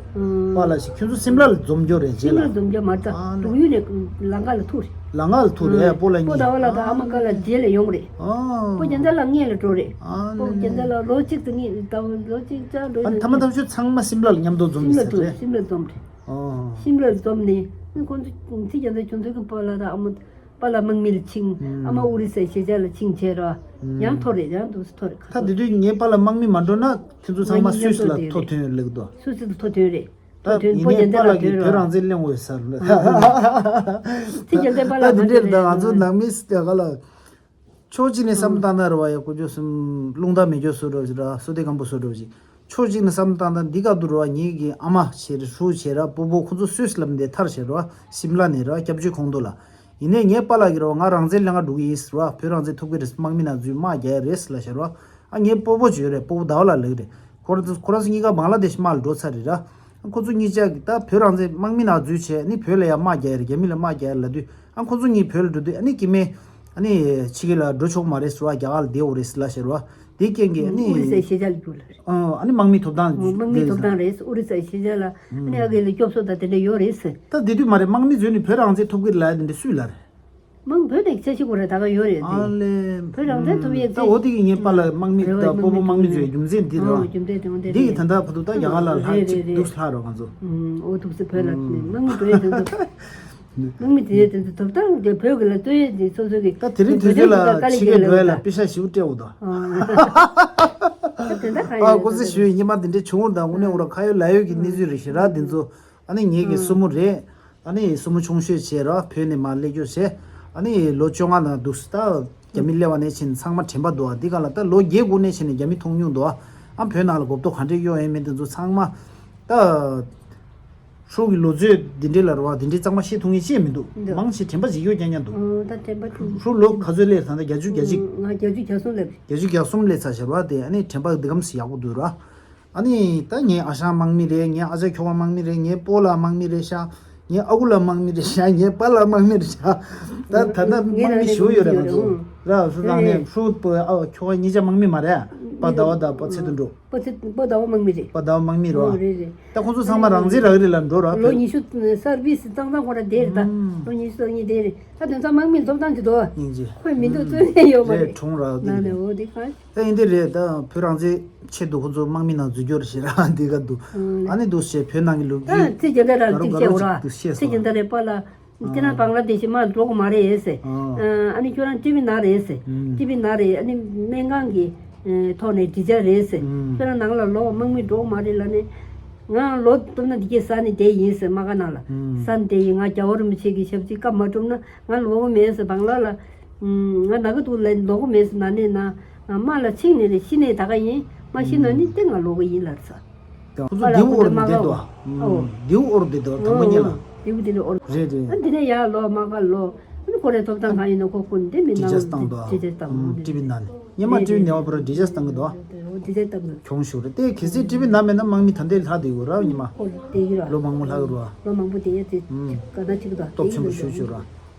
པཱ་ལགས་བྱས། ཁྱོད་ཚོ་སིམ་ལ་ལ་འཛོམས་རྒྱུ་རེད་རྗེས་ལ། སིམ་ལ་འཛོམས་རྒྱུ་མ་རེད། ད་འབྲུག་ཡུལ་ནས་ལམ་ཁ་ལ་ཐུག་རེད། ལམ་ཁ་ལ་ཐུག་རེད། སྤོ་ལགས་གཉིས། སྤོ་ཟླ་བ་ལགས་དང་ཨ་མ་ཀ་ལགས་རྗེས་ལ་ཡོང་རེད། སྤོ་རྒྱལ་མཚན་ལགས་སྔོན་ལ་འགྲོ་རེད། སྤོ་རྒྱལ་མཚན་ལགས་ལོ་གཅིག་ཙམ་སྔོན་ལ། ད་ལོ་གཅིག་ཙམ་འགྲོ། ཨ་ནི་ཐ་མ་ཐམས་ཅད་ཚང་མ་སིམ་ལ་ལ་མཉམ་དུ་འཛོམས་རེད་ཟེར་རེད། སིམ་ལ་འཛོམས་རེད། ཨོ། ཤིམ་ལ་འཛོམས་ནས་ཁོང་ཚོ་ཚེ་རྒྱལ་མཚན་ཁྱོད་ཚོ་གི་པཱ་ལགས་དང་ཨ་མ། པཱ་ལགས་དམག་མི་ལ་ཕྱིན། ཨ་མ་ཨུ་རི་སའི་ཤེས་བྱ་ལ་ཕྱིན་བྱས་ར། ཡང་ཐོར་རེད། ཡང་འདུག་སེ་ཐོར་རེད། ཁ་ཐོར། ད་དེ་དུས་ངའི་པཱ་ལགས་དམག་མི་མ་འགྲོ་ན་ཁྱོད་ཚོ་ཚང་མ་སུད་སི་ལ་ཐོ་ཐོན་ལེགས་དོ། སུད་སི་ལ་ཐོ་ཐོན་རེད། ཐོ་ཐོན། ཡིན་ནའི་པཱ་ལགས་ཀྱིས་བོད་རང་བཙན་གླེང་འོས་ས་རེད། ཚེ་རྒྱལ་མཚན་པཱ་ལགས་ད་དེ་འདྲས་ད་ང་ཚོ་ནང་མི་སི་ཏེ་ག་ལ། ཕྱོགས་གཅིག་ནས་བསམ་བློ་བཏང་ན་རེད་བ། ཡ་ཀོ་ཅོ་གསུམ་རླུང་རྟ་མེ་སྒྱོགས་བཟོ་འདྲ་བ་ཞིག་ར། བསོད་བདེ་སྒམ་པོ་བཟོ་འདྲ་བ་ཞིག་ཕྱོགས་གཅིག་ནས་བསམ་བློ་བཏང་ན་འདི་ག་དུ་རེད་བ། ངེད་ཀྱི་ཨ་མ་བྱས་རེད། ཧྲུའུ་བྱས་ར། སྤོ་བོ་ཁོ་ཚོ་སུད་སི་ལ་འདི་ཐར་བྱས་རེད་བ། སིམ་ལ་ནས་རེད་བ། སྐྱབས་བཅོལ་ཁོངས་གཏོགས་ལ། ཡིན་ནའི་ངའི་པཱ་ལགས་ཀྱིས་རེད་བ། ང་རང་བཙན་ལེན་ག་འགྲོ་གི་ཡིན་ཟེར་བ། བོད་རང་བཙན་ཐོབ་ཀྱི་རེད། དམག་མི་ནང་འཛུལ་དམག་རྒྱག་ཡ་རེད་ཟེར་ལབ་བྱས་རེད་བ། ཨ་ངའི་སྤོ་བོ་ཅིག་ཡོད་རེད། སྤོ་བོ་ཟླ་བ་ལགས་ལབ་ཀྱི་རེད། ཁོ་རང་ཚོ་ཁོ་རང་ཚོ་གཉིས་ཀ་བང་ལ་དེ་ཤི་དམག་ལ་འགྲོ་ཚར་རེད་ར། ཁོ་ཚོ་གཉིས་ཆ་གིས་ད་བོད་རང་བཙན་དམག་མི་ནང་འཛུལ་བྱས་ནི་བོད་ལ་ཡ་དམག་རྒྱག་ཡ་རེད། རྒྱ་མི་ལ་དམག་རྒྱག་ཡ་ལབ་དུས། ཨ་ཁོ་ཚོ་གཉིས་བོད་ལ་འགྲོ་དུས། ཨ་ནི་སྐྱེ་དམན། ཨ་ནི་ཕྱི་རྒྱལ་ལ་འགྲོ་ཆོག་མ་རེད་ཟེར་བ། རྒྱ་གར་ལ་བསྡད་འོ་རེད་ཟེར་ལབ་བྱས་རེད་བ། དེ་རྐྱེན་གྱིས་ཨ་ནི། ཨུ་རི་སའི་ཤེས་བྱ་ལ་གྱུར་ལ་རེད། ཨ་ཨ་ནི་དམག་མི་ཐོབ་ཐང་ཨོ་དམག་མི་ཐོབ་ཐང་རེད། ཨུ་རི་སའི་ཤེས་བྱ་ལ། ཨ་ནི་ཨ་གི་ལ་སྐྱོབ་གསོ་དང་དེ་འདྲ་ཡོད་རེད་ཟེར། ད་དེ་དུས་མ་རེད། དམག་མི་འཛུལ་ནས་བོད་རང་བཙན་ཐོབ་ཀྱི་རེད་ལབ་ཡ་དེ་འདྲ་སུས་ལབ་རེད། དམག་བོད་དེ་འཆར་གཞི་ཁོ་རེ་ད་ག་ཡོད་རེད། ཨ་ལེ། བོད་རང་བཙན་ཐོབ་ཡས་ད་འོ་དེ་གི་ངའི་པཱ་ལགས་དམག་མི་རེད་བ། ད་སྤོ་བོ་དམག་མི་ཚོའི་རྒྱུ་མཚན་འདི་རེད་བ། རྒྱུ་མཚན་དེ་འོ་དེ་འདི་གི་རེད། ད་ལྟ་བར་དུ་ད་རྒྱ་གར་ལ་ལྷག་རེད་གཅིག་རེད་རེད། འདུག་ལྷག་རོགས་ང་ཚོ། ཨོ་འདུག་སེ་བོད་ལ་དམག་མི་འགྲོ་ཡས་དེ་ཚོ། དམག་མི་དེ་དེ་ཚོ་ཐོབ་ཐང་དེ་བོད་ཀྱི་ལ་རྩོད་ཡས་དེ་སོ་སོ་གི། ད་དེ་རིང་དུས་ཚོད་ལ་ཕྱི་རྒྱལ་འགྲོ་ཡས་ལ་པེ་ཤ་ཞིག་སྤྲད་འོ་ད། ཨ་ཀོ་ཚེ་ཞུ་ཡས་ཉི་མ་དེ་འདྲས་བྱུང་བ་དང་དངོས་གནས་འོ་ར་ཁ་ཡོད་ལག་ཡོད་ཀྱི་གནས་ཚུལ་རེད་ཞེ་དྲག་དེ་ཚོ། ཨ་ནི་ངེད་ཀྱི་སྲུ་མོ་རེད། ཨ་ནི་སྲུ་མོ་ཆུང་ཤོས་བྱས་ར། བོད་ནས་མར་སླེབས་རྒྱུ་བྱས། ཨ་ནི་ལོ་བཅོ་ལྔ་ནང་འདུག་སེ་ད་རྒྱ་མི་སླེབས་པ་ནས་ཕྱིན་ཚང་མ་དྲན་པ་འདུག་ཨ། འདི་ག་ལ་ད་ལོ་བརྒྱད་དགུ་ནས་ཕྱིན་ནས་རྒྱ་མི་མཐོང་མྱོང་འདུག་ཨ། ཨ་བོད་ནང་ལ་གོ་རྟོགས་ག་འདྲས་ཡོད་ཡོད་མེད་དེ་ཚོ་ཚང་མ། ད་ཧྲུའུ་གི་ལོ་ཚོད་འདི་འདྲས་ལ་རེད་བ། འདི་འདྲས་གཙང་མ་བཤད་ཐུབ་མཁན་ཅིག་མི་འདུག་འདུག་མང་ཆེ་དྲན་པ་ཅིག་ཡོད་རྐྱང་རྐྱང་འདུག་ཨོ་ད་དྲན་པ་ཅིག་ཧྲུའུ་ལོ་ག་ཚོད་སླེབས་ད་ལྟ་བརྒྱད་ཅུ་གྱ་གཅིག་ང་བརྒྱད་ཅུ་གྱ་གསུམ་སླེབས། བརྒྱད་ཅུ་གྱ་གསུམ་སླེབས་ཚར་བཞག་པ་དེ། ཨ་ནི་དྲན་པ་འདི་གམ་ཞིག་ཡག་པོ་འདུག་ར། ཨ་ནི་ད་ངའི་ཨ་ཞང་དམག་མི་རེད། ངའི་ཨ་ཅག་ཁྱོ་ག་དམག་མི་རེད། ངའི་སྤོ་ལགས་དམག་མི་རེད་ཤག་ངའི་ཨ་ཁུ་ལགས་དམག་མི་རེད་ཤག་ངའི་པཱ་ལགས་དམག་མི་རེད་ཤག་ད་ད་ལྟ་དམག་མི་ཞེ་པོ་ཡོད་རེད་ང་ཚོ། ར་ཧྲུའུ་ལགས་ནས་ཧྲུའུ་སྤོ་ཨ་ཁྱོ་ག་གཉིས་ཆ་དམག་མི་མ་རེད། པ་ཟླ་བ་དང་པ་ཚེ་དོན་གྲུབ། པ་ཚེ་པ་ཟླ་བ་དམག་མི་རེད། པ་ཟླ་བ་དམག་མི་རེད་བ། རེད་རེད། ད་ཁོང་ཚོ་ཚང་མ་རང་བཙན་རག་གི་རེད་ལ་འགྲོ་ར། ལོ་ཉི་ཤུ་སར་བིས་ཙང་ཙང་ཁོ་ར་བསྡད་རེད་ད། ལོ་ཉི་ཤུ་རྩ་གཉིས་བསྡད་རེད། ད་དོན་ཚང་དམག་མི་ཐོབ་ཐང་གི་དོ། སྙིང་རྗེ། ཁོས་མི་འདུག་རྩོད་མཁན་ཡོད་མ་རེད། རེད་གྲོང་ར་ན་ནས་འོ་དེ་གང་། ད་ཡིན་དེ་རེད། ད་བོད་རང་བཙན་ཆེད་དུ་ཁོ་ཚོ་དམག་མི་ནང་འཛུལ་སྐྱོར་ཞེ་དྲག་འདི་ག་འདུག་ཨ་ནི་འདུག་ཟེར་བོད་ནང་གི་ལོ་རྒྱུས་ད་ཚེ་རྒྱལ་དར་ར་གཅིག་བཤད་འོ་ར། ཚེ་རྒྱལ་དར་རེད་པ་ལ། ཁྱེད་རང་བང་ལ་དེ་ཤི་མ་འགྲོ་གི་མ་རེད་ཟེར། ཨ་ནི་ཁྱོད་རང་ཊི་བི་ན་རེད་ཟེར། ཊི་བི་ན་རེད། ཨ་ནི་སྨན་ཁང་གི་ཐོག་ནས་འགྲིག་ཆ་རེད་ཟེར། ཁྱོད་རང་ནང་ལ་ལོག་དམག་མི་འགྲོ་གི་མ་རེད་ལབ་ནས། ང་ལོ་བཏུབ་ན་འདི་གའི་ས་ནས་བསྡད་ཡིན་ཟེར། མ་ག་ནང་ལ་ས་ནས་བསྡད་ཡིན། ང་རྒྱལ་བ་རིན་པོ་ཆེ་གི་ཞབས་ཕྱི་བཀའ་མ་བསྒྲུབས་ན་ང་ལོག་གི་མེད་ཟེར། བང་ལ་ལ། ང་ན་གི་འདུག་ལབ་ལོག་གི་མེད་ཟེར། ན་ནས་ན་དམག་ལ་ཕྱིན་ནས་ནས་ཤི་ནས་ད་ག་ཡིན། མ་ཤི་ན་ནི་ཏེ་ང་ལོག་གི་ཡིན་ལབ་ས། ཁོ་ཚོ་ལྡེའུ་དབོར་ནས་བསྡད་འདུག་ཨ། ལྡེའུ་དབོར་བསྡད་འདུག་དང་པོ་ཉིད་ལ། ལྡེའུ་དེ་ནས་དབོར། རེད་རེད། ཨ་འདི་ནས་ཡར་ལོག་མ་ག་ལོག་ཨ་ནི་ཁོ་རའི་ཐོབ་ཐང་གང་ཡིན་ན་ཁོ་ཁོ་འདི་མི་ནང་ལ་འདྲི་རྩད་བཏང་འདུག་ཨ། ཊི་བི་ན་ནས་སྔོན་མ་ཊི་བི་ནས་བ་པར་འདྲི་རྩད་བཏང་གི་འདུག་ཨ། འདྲི་རྩད་བཏང་གི། གྱོང་ཞུ་རེད་དེ། གལ་སྲིད་ཊི་བི་ན་མེད་ན་དམག་མི་ད་འདྲས་ལྷག་བསྡད་ཡོད་ར། ཉི་མ་ཁོ་བསྡད་ཡོད་ར། ལོ་མང་པོ་ལྷག་གི་ར། ལོ་མང་པོ་བསྡད་ཡོད་དེ་ག་ན་ཅིག་དང་སྟོབས་ཆེན་པོ་ཞུ་ཞུ་ར།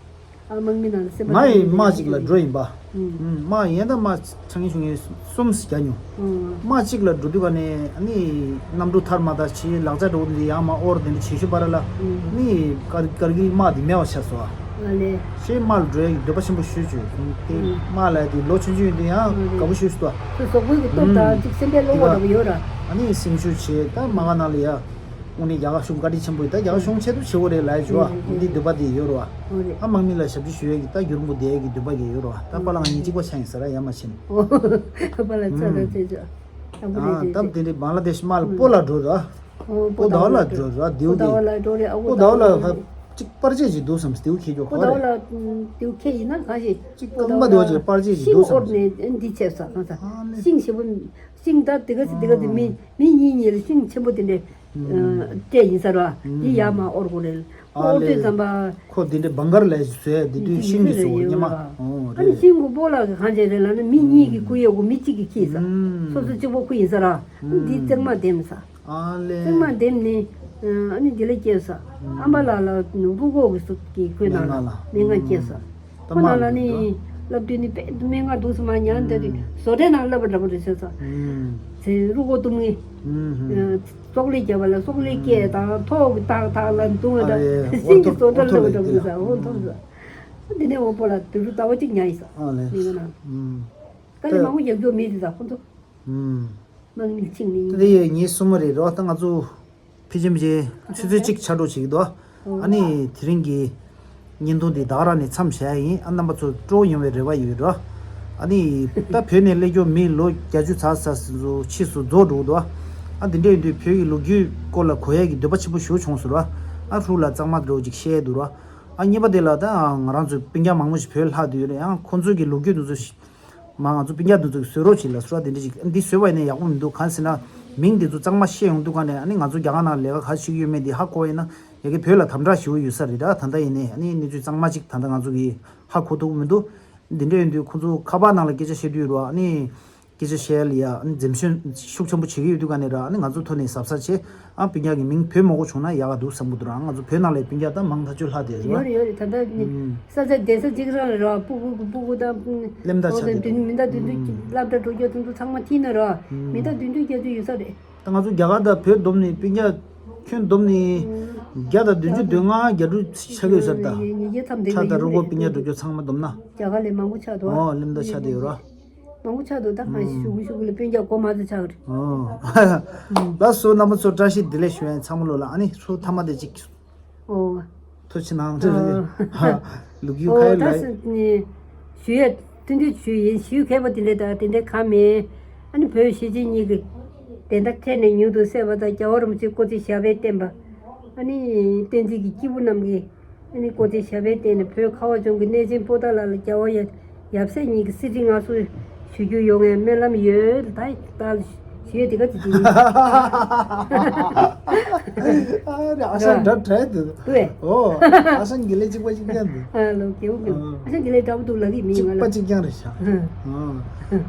ཨ་དམག་མི་ནང་ལ་སེམས་པ་ང་ཡི་དམག་གཅིག་ལ་འགྲོ་ཡིན་པ། ཨུམ། དམག་ཡིན་ད་དམག་ཆང་ཤུང་ཡིན་གསུམ་ཞིག་རྒྱག་མྱོང་། ཨུམ། དམག་གཅིག་ལ་འགྲོ་དུས་ག་ནས་ཨ་ནི་གནམ་གྲུ་ཐར་མ་ད་ཆེ་ལག་ཆ་འགྲོ་འདི་ཡང་མ་དབོར་དེ་འདྲ་བྱེད་ཤུགས་པ་ར་ལ། ཨུམ། ནི་ཀར་ཀར་གིལ་དམག་འདི་མེད་པ་ཆགས་སོང་ཨ། ཨ་ལེ། ཞེས་དམག་ལ་འགྲོ་ཡ་གི་འདོད་པ་ཆེན་པོ་ཞུས་བྱུང་། དེ་ཨུམ། དམག་ལ་དེ་ལོ་ཆུང་ཆུང་ཡིན་དུས་ཡང་ཨ་ལེ། དགའ་པོ་ཞུས་སོང་ཨ། ཁོ་གཟུགས་པོའི་གི་སྟོབས་དང་ཨུམ། ཅིག་སེམས་པའི་བློ་ཁོག་འདྲ་པོ་ཡོད་ར། ཨ་ནི་སེམས་ཤུགས་ཆེ་ད་དམག་ཁང་ནང་ལ་ཡ། དངོས་གནས་རྒྱ་གར་གཞུང་བཀའ་དྲིན་ཆེན་པོ་ཡིན། ད་རྒྱ་གར་གཞུང་ཆེད་དུ་བྱེད་དགོས་རེད་ལབ་ཡ་བྱུང་བ། ཨུམ། འདི་འདོད་པ་དེ་ཡོད་རེད་བ། ཨོ་རེད། ཨ་དམག་མི་ལ་ཞབས་ཕྱི་ཞུ་ཡས་ཀྱི་ད་རྒྱུན་རིང་པོ་བསྡད་ཡས་ཀྱི་འདུན་པ་གི་ཡོད་རེད་བ། ད་པཱ་ལགས་ང་གཉིས་གཅིག་པ་ཆགས་ཡིན་ཟེར་ར་ཡ་མ་ཕྱིན། ཨོ། པཱ་ལགས་ཚ་ད་ཚེ་ཆོག་ཨ་ཁུ་རེད། ཨ་རེད། སྟབས་དེ་འདྲའི་བང་ལ་དེ་ཤི་མ་ལ་སྤོ་ལ་འགྲོ་ར། ཨོ་སྤོ་ཟླ་བ་ལ་འགྲོ་ར། ལྡེའུ་སྤོ་ཟླ་བ་ལ་འགྲོ་རེད། ཨ་ཁུ་སྤོ་ཟླ་བ་ལ་ཧ་ཅིག་པར་ཆས་ཅིག་འདུག་བསམ། ལྡེའུ་ཁྱེར་ཀྱོག་ཁོ་སྤོ་ཟླ་བ་རེད། ལ་ལྡེའུ་ཁྱེར་ཡིན་ན་གང་ཤེས། སྤོ་ཟླ་བ་ལ་ལྡེའུ་ཁྱེར་ཡིན་ན་གང་ཤེས། ཤིང་དབོར་ནས་འདི་བྱས་ས་གང་ས། ཤིང་ཞེ་པོ། ཤིང་ད་དེ་ག་ཚེ་དེ་ག་ཚེ་མི་མི་གཉིས་གཉིས་ལ་ཤིང་ཆེན་པོ་དེ་འདྲས། སྤྲད་ཡིན་ས་ར། འདི་ཡར་མར་དབོར་དགོས་རེད། ཨོ་དབོར་དུས་ཙམ་པ། ཁོ་འདི་འདྲའི་བང་གར་ལས་བཟོས་འདི་དུས་ཤིང་གི་བཟོ་ཉི་མ། ཨོ་ཨ་ནི་རེད། ཤིང་གི་སྤོ་ལགས་ཀྱི་གང་བྱས་རེད་ལབ་ན་མི་གཉིས་ཀྱི་ཁུ་ཡོད་གོ་མི་གཅིག་གིས་ཁྱེར་ས། སོ་སོ་གཅིག་པོ་ཁུ་ཡིན་ས་ར། འདི་རྩེག་མ་ལྡེམ་ས། ཨ་ལེ། ཚང་མ་འདེམས་ནས་ཨ་ནི་དེ་ལ་སྐྱེལ་ས། ཨམ་པ་ལགས་ལ་ཕྲུ་གུ་གི་སུ་གི་ཁོའི་ནང་ལ་སྨན་ཁང་སྐྱེལ་ས། ཁོ་ནང་ལ་ནི་སློབ་དུས་ནི་དཔེ་སྨན་ཁང་འདུག་སེ་མར་ཉལ་བསྡད་དུས་བཟོ་གྲྭའི་ནང་སླེབས་པ་འདྲ་པོ་རེད་ཟེར་ས། ཚེ་རུ་གོ་གཏུམ་ངེས། སོག་ལེ་རྒྱབ་པ་ལ་སོག་ལེ་སྐད་དང་ཐོག་གི་ཏག་ཏག་ལ་འདུག་བ་འདྲ། ཤིང་གི་བཟོ་གྲྭ་སླེབས་པ་འདྲ་པོ་རེད་ས། འོ་མཐོང་ས། འདི་ནས་འོ་པོ་ལ་དུ་རུ་ཟླ་བ་གཅིག་ཉལ་ཡིན་ས། ཨ་ལེ། མི་ག་ན། དཀའ་ལས་མང་པོ་རྒྱག་རྒྱུ་མེད་དེ་ད་ཁོ་ཚོ། དམག་མི་ཆིངས་ནི་ཡིན། དེ་ཡི་ཉིན་གསུམ་མ་རེད་རོ། ད་ང་ཚོ་ཕི་ཅིམ་ཅེ་ཆུ་ཚོད་གཅིག་ཕྱག་རོགས་བྱེད་ཀྱི་འདུག་ཨ་ནི་དེ་རིང་གི་བརྙན་ཐུང་འདི་ད་ག་རང་ནས་མཚམས་བཞག་ཡིན། ཨ་རྣམ་པ་ཚོ་སྤྲོ་ཡོང་བའི་རེ་བ་ཡོད་རོ། ཨ་ནི་ད་བོད་ནས་སླེབས་རྒྱུ་མི་ལོ་བརྒྱད་ཅུ་ཚར་ཚར་ཚོ་ཕྱིས་སུ་རྫོགས་འགྲོ་གི་འདུག་ཨ་དེ་འདྲ་ཡིན་དུས་བོད་ཀྱི་ལོ་རྒྱུས་སྐོར་ལ་གོ་ཡས་ཀྱི་འདོད་པ་ཆེན་པོ་ཞེ་པོ་བྱུང་སོང་རོ། ཨ་ཧྲུ་ལ་གཙང་མ་འདྲ་བོ་ཅིག་བཤད་འདུག་རོ། ཨ་གཉིས་པ་དེ་ལ་ད་ང་རང་ཚོའི་སྤུན་ཀྱག་མང་པོ་ཞིག་བོད་ལྷག་བསྡད་ཡོད་རེད། ཡང་ཁོང་ཚོའི་གི་ལོ་རྒྱུས་དེ་ཚོ་ཞིག་མ་ང་ཚོ་སྤུན་ཀྱག་འདི་ཚོ་གི་བཟོ་རོགས་བྱེད་ལ་སོ་དེ་འདྲ་ཅིག་འདི་བཟོས་པ་ཡིན་ན་ཡག་པོ་མི་འདུག་གང་ཟེར་ན་མིང་འདི་ཚོ་གཙང་མ་བཤད་ཡོང་དུས་ག་ནས་ཨ་ནི་ང་ཚོ་རྒྱ་གར་ནང་ལས་ཀ་ག་ཞིག་ཡོད་མེད་འདི་ཧ་གོ་ཡིན་ན་ཡ་གི་བོད་ལ་དམ་དྲག་ཞེ་པོ་ཡོད་ས་རེད་ད། ད་ལྟ་ཡིན་ནའི་ཨ་ནི་གནས་ཚུལ་གཙང་མ་ཅིག་ད་ལྟ་ང་ཚོ་གི་ཧ་གོ་ཐུབ་ཀྱི་མི་འདུག་འདི་འདྲ་ཡིན་དུས་ཁོ་ཚོ་ཁ་པར་ནང་ལ་སྐད་ཆ་བཤད་དུས་རོ། ཨ་ནི་སྐད་ཆ་བཤད་ཡ་ལ་ཡ་ཨ་ནི་འཛེམ་ཟོན་ཤུགས་ཆེན་པོ་བྱེད་ཀྱི་ཡོད་དུས་ག་ནས་ར། ཨ་ནི་ང་ཚོ་ཐོག་ནས་གཟབ་གཟབ་བྱེད། ཨ་སྤུན་ཀྱག་གི་མིང་བོས་མ་གོ་བྱུང་ན་ཡག་ག་འདུག་བསམ་གི་འདུག་ར། ང་ཚོ་བོད་ནང་ལ་སྤུན་ཀྱག་ད་མང་ཐག་ཆོད་ལྷག་བསྡད་རེད་བ། ཡོད་རེད་ཡོད་རེད། ད་ལྟ་ནི་ས་ཆ་གདན་ས་གཅིག་རང་རེད་ར། སྤུ་གུ་གི་སྤུ་གུ་དང་སླེབས་མདའ་ཆགས་བསྡད་འདུག་མི་འདའ་བདུན་ཅུ་སློབ་གྲྭ་འགྲོ་རྒྱུ་དེ་ཚོ་ཚང་མ་ཁྱེར་ནས་ར། མི་འདའ་བདུན་ཅུ་བརྒྱད་ཅུ་ཡོད་ས་རེད། ད་ང་ཚོ་རྒྱ་གར་དང་བོད་བསྡོམས་ནས་སྤུན་ཀྱག་ཁྱོན་བསྡོམས་ནས་བརྒྱ་དང་བདུན་ཅུ་དོན་ལྔ་བརྒྱད་དྲུག་ཆགས་ཀྱི་ཡོད་ས་རེད་ད། ཉིས་བརྒྱ་ཐམ་དེ་ཁྲ་དང་རུ་སྒོ་སྤུན་ཀྱག་འགྲོ་རྒྱུ་ཚང་མ་བསྡོམས་ན། རྒྱ་གར་ལས་མང་པོ་ཆགས་འདུག་ཨ། ཨོ་སླེབས་མདའ་ཆགས་བསྡད་ཡོད་ར། མང་པོ་ཆགས་འདུག་ད་གང་ཞིག་ཤུགས་ཤུགས་ལ་སྤུན་ཀྱག་གོ་མ་ཚོ་ཆགས་རེད། ཨོ། ལགས་སོ། རྣམ་པ་ཚོ་བཀྲ་ཤིས་བདེ་ལེགས་ཞུ་ཡ་ཡིན། ཚང་མ་ལོ་ལ་ཨ་ནི་ཚུར་ཐ་མ་དེ་གཅིག་ཨོ། ཐུགས་རྗེ་གནང་། ཨོ། ལུག་ཡུ་ཨོ་ཁ་ཡོད་ད་ལ། སི་ནི་ཞུ་ཡ་ཐུན་དུས་ཞུ་ཡིན། ཞུ་མཁས་པ་དེ་ལས་ད་དེ་འདྲའི་ཁ་མེད། ཨ་ནི་བོད་གཞིས་བྱེས་གཉིས་ཀྱི་བདེན་མཐའ་འཕྲལ་ནས་མྱུར་དུ་གསལ་བ་དང་རྒྱལ་བ་རིན་པོ་ཆེ་སྐུ་ཚེ་ཞབས་པད་བརྟན་པ། ཨ་ནི་བསྟན་འཛིན་གྱི་སྐྱེས་བུ་རྣམས་ཀྱིས། ཨ་ནི་སྐུ་ཚེ་ཞབས་པད་བརྟན་ནས་བོད་ཁ་བ་ལྗོངས་ཀྱི་གནས་ཆེན་པོ་ཏཱ་ལ་ལ་རྒྱལ་བ་ཡབ་ཡབ་སྲས་གཉིས་ཀྱི་གསེར་ཁྲི་མངའ་གསོལ་ཞུ་རྒྱུ་ཡོང་བའི་སྨོན་ལམ་ཡོད། ད་ད་ཞུ་ཡས་དེ་ག་ཅིག་ཡིན། ཨ་རེ་ཨ་ཞང་འདྲ་བྲལ་འདུག་ཨོ། ཨ་ཞང་དགེ་ལེགས་གཅིག་པ་གཅིག་རྐྱང་འདུག་ཨ་ལོ་རྒྱལ་བོ་རྒྱལ་བོ་ཨ་ཞང་དགེ་ལེགས་འདྲ་པོ་འདུག་ལབ་ཀྱི་མིན་ང་ལ། གཅིག་པ་གཅིག་རྐྱང་རེད་ཤག་ཨ།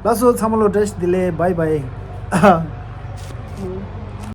ལགས་སོ། ཚང་མ་ལོ་བཀྲ་ཤིས་བདེ་ལེགས། བྷའི་བྷའི།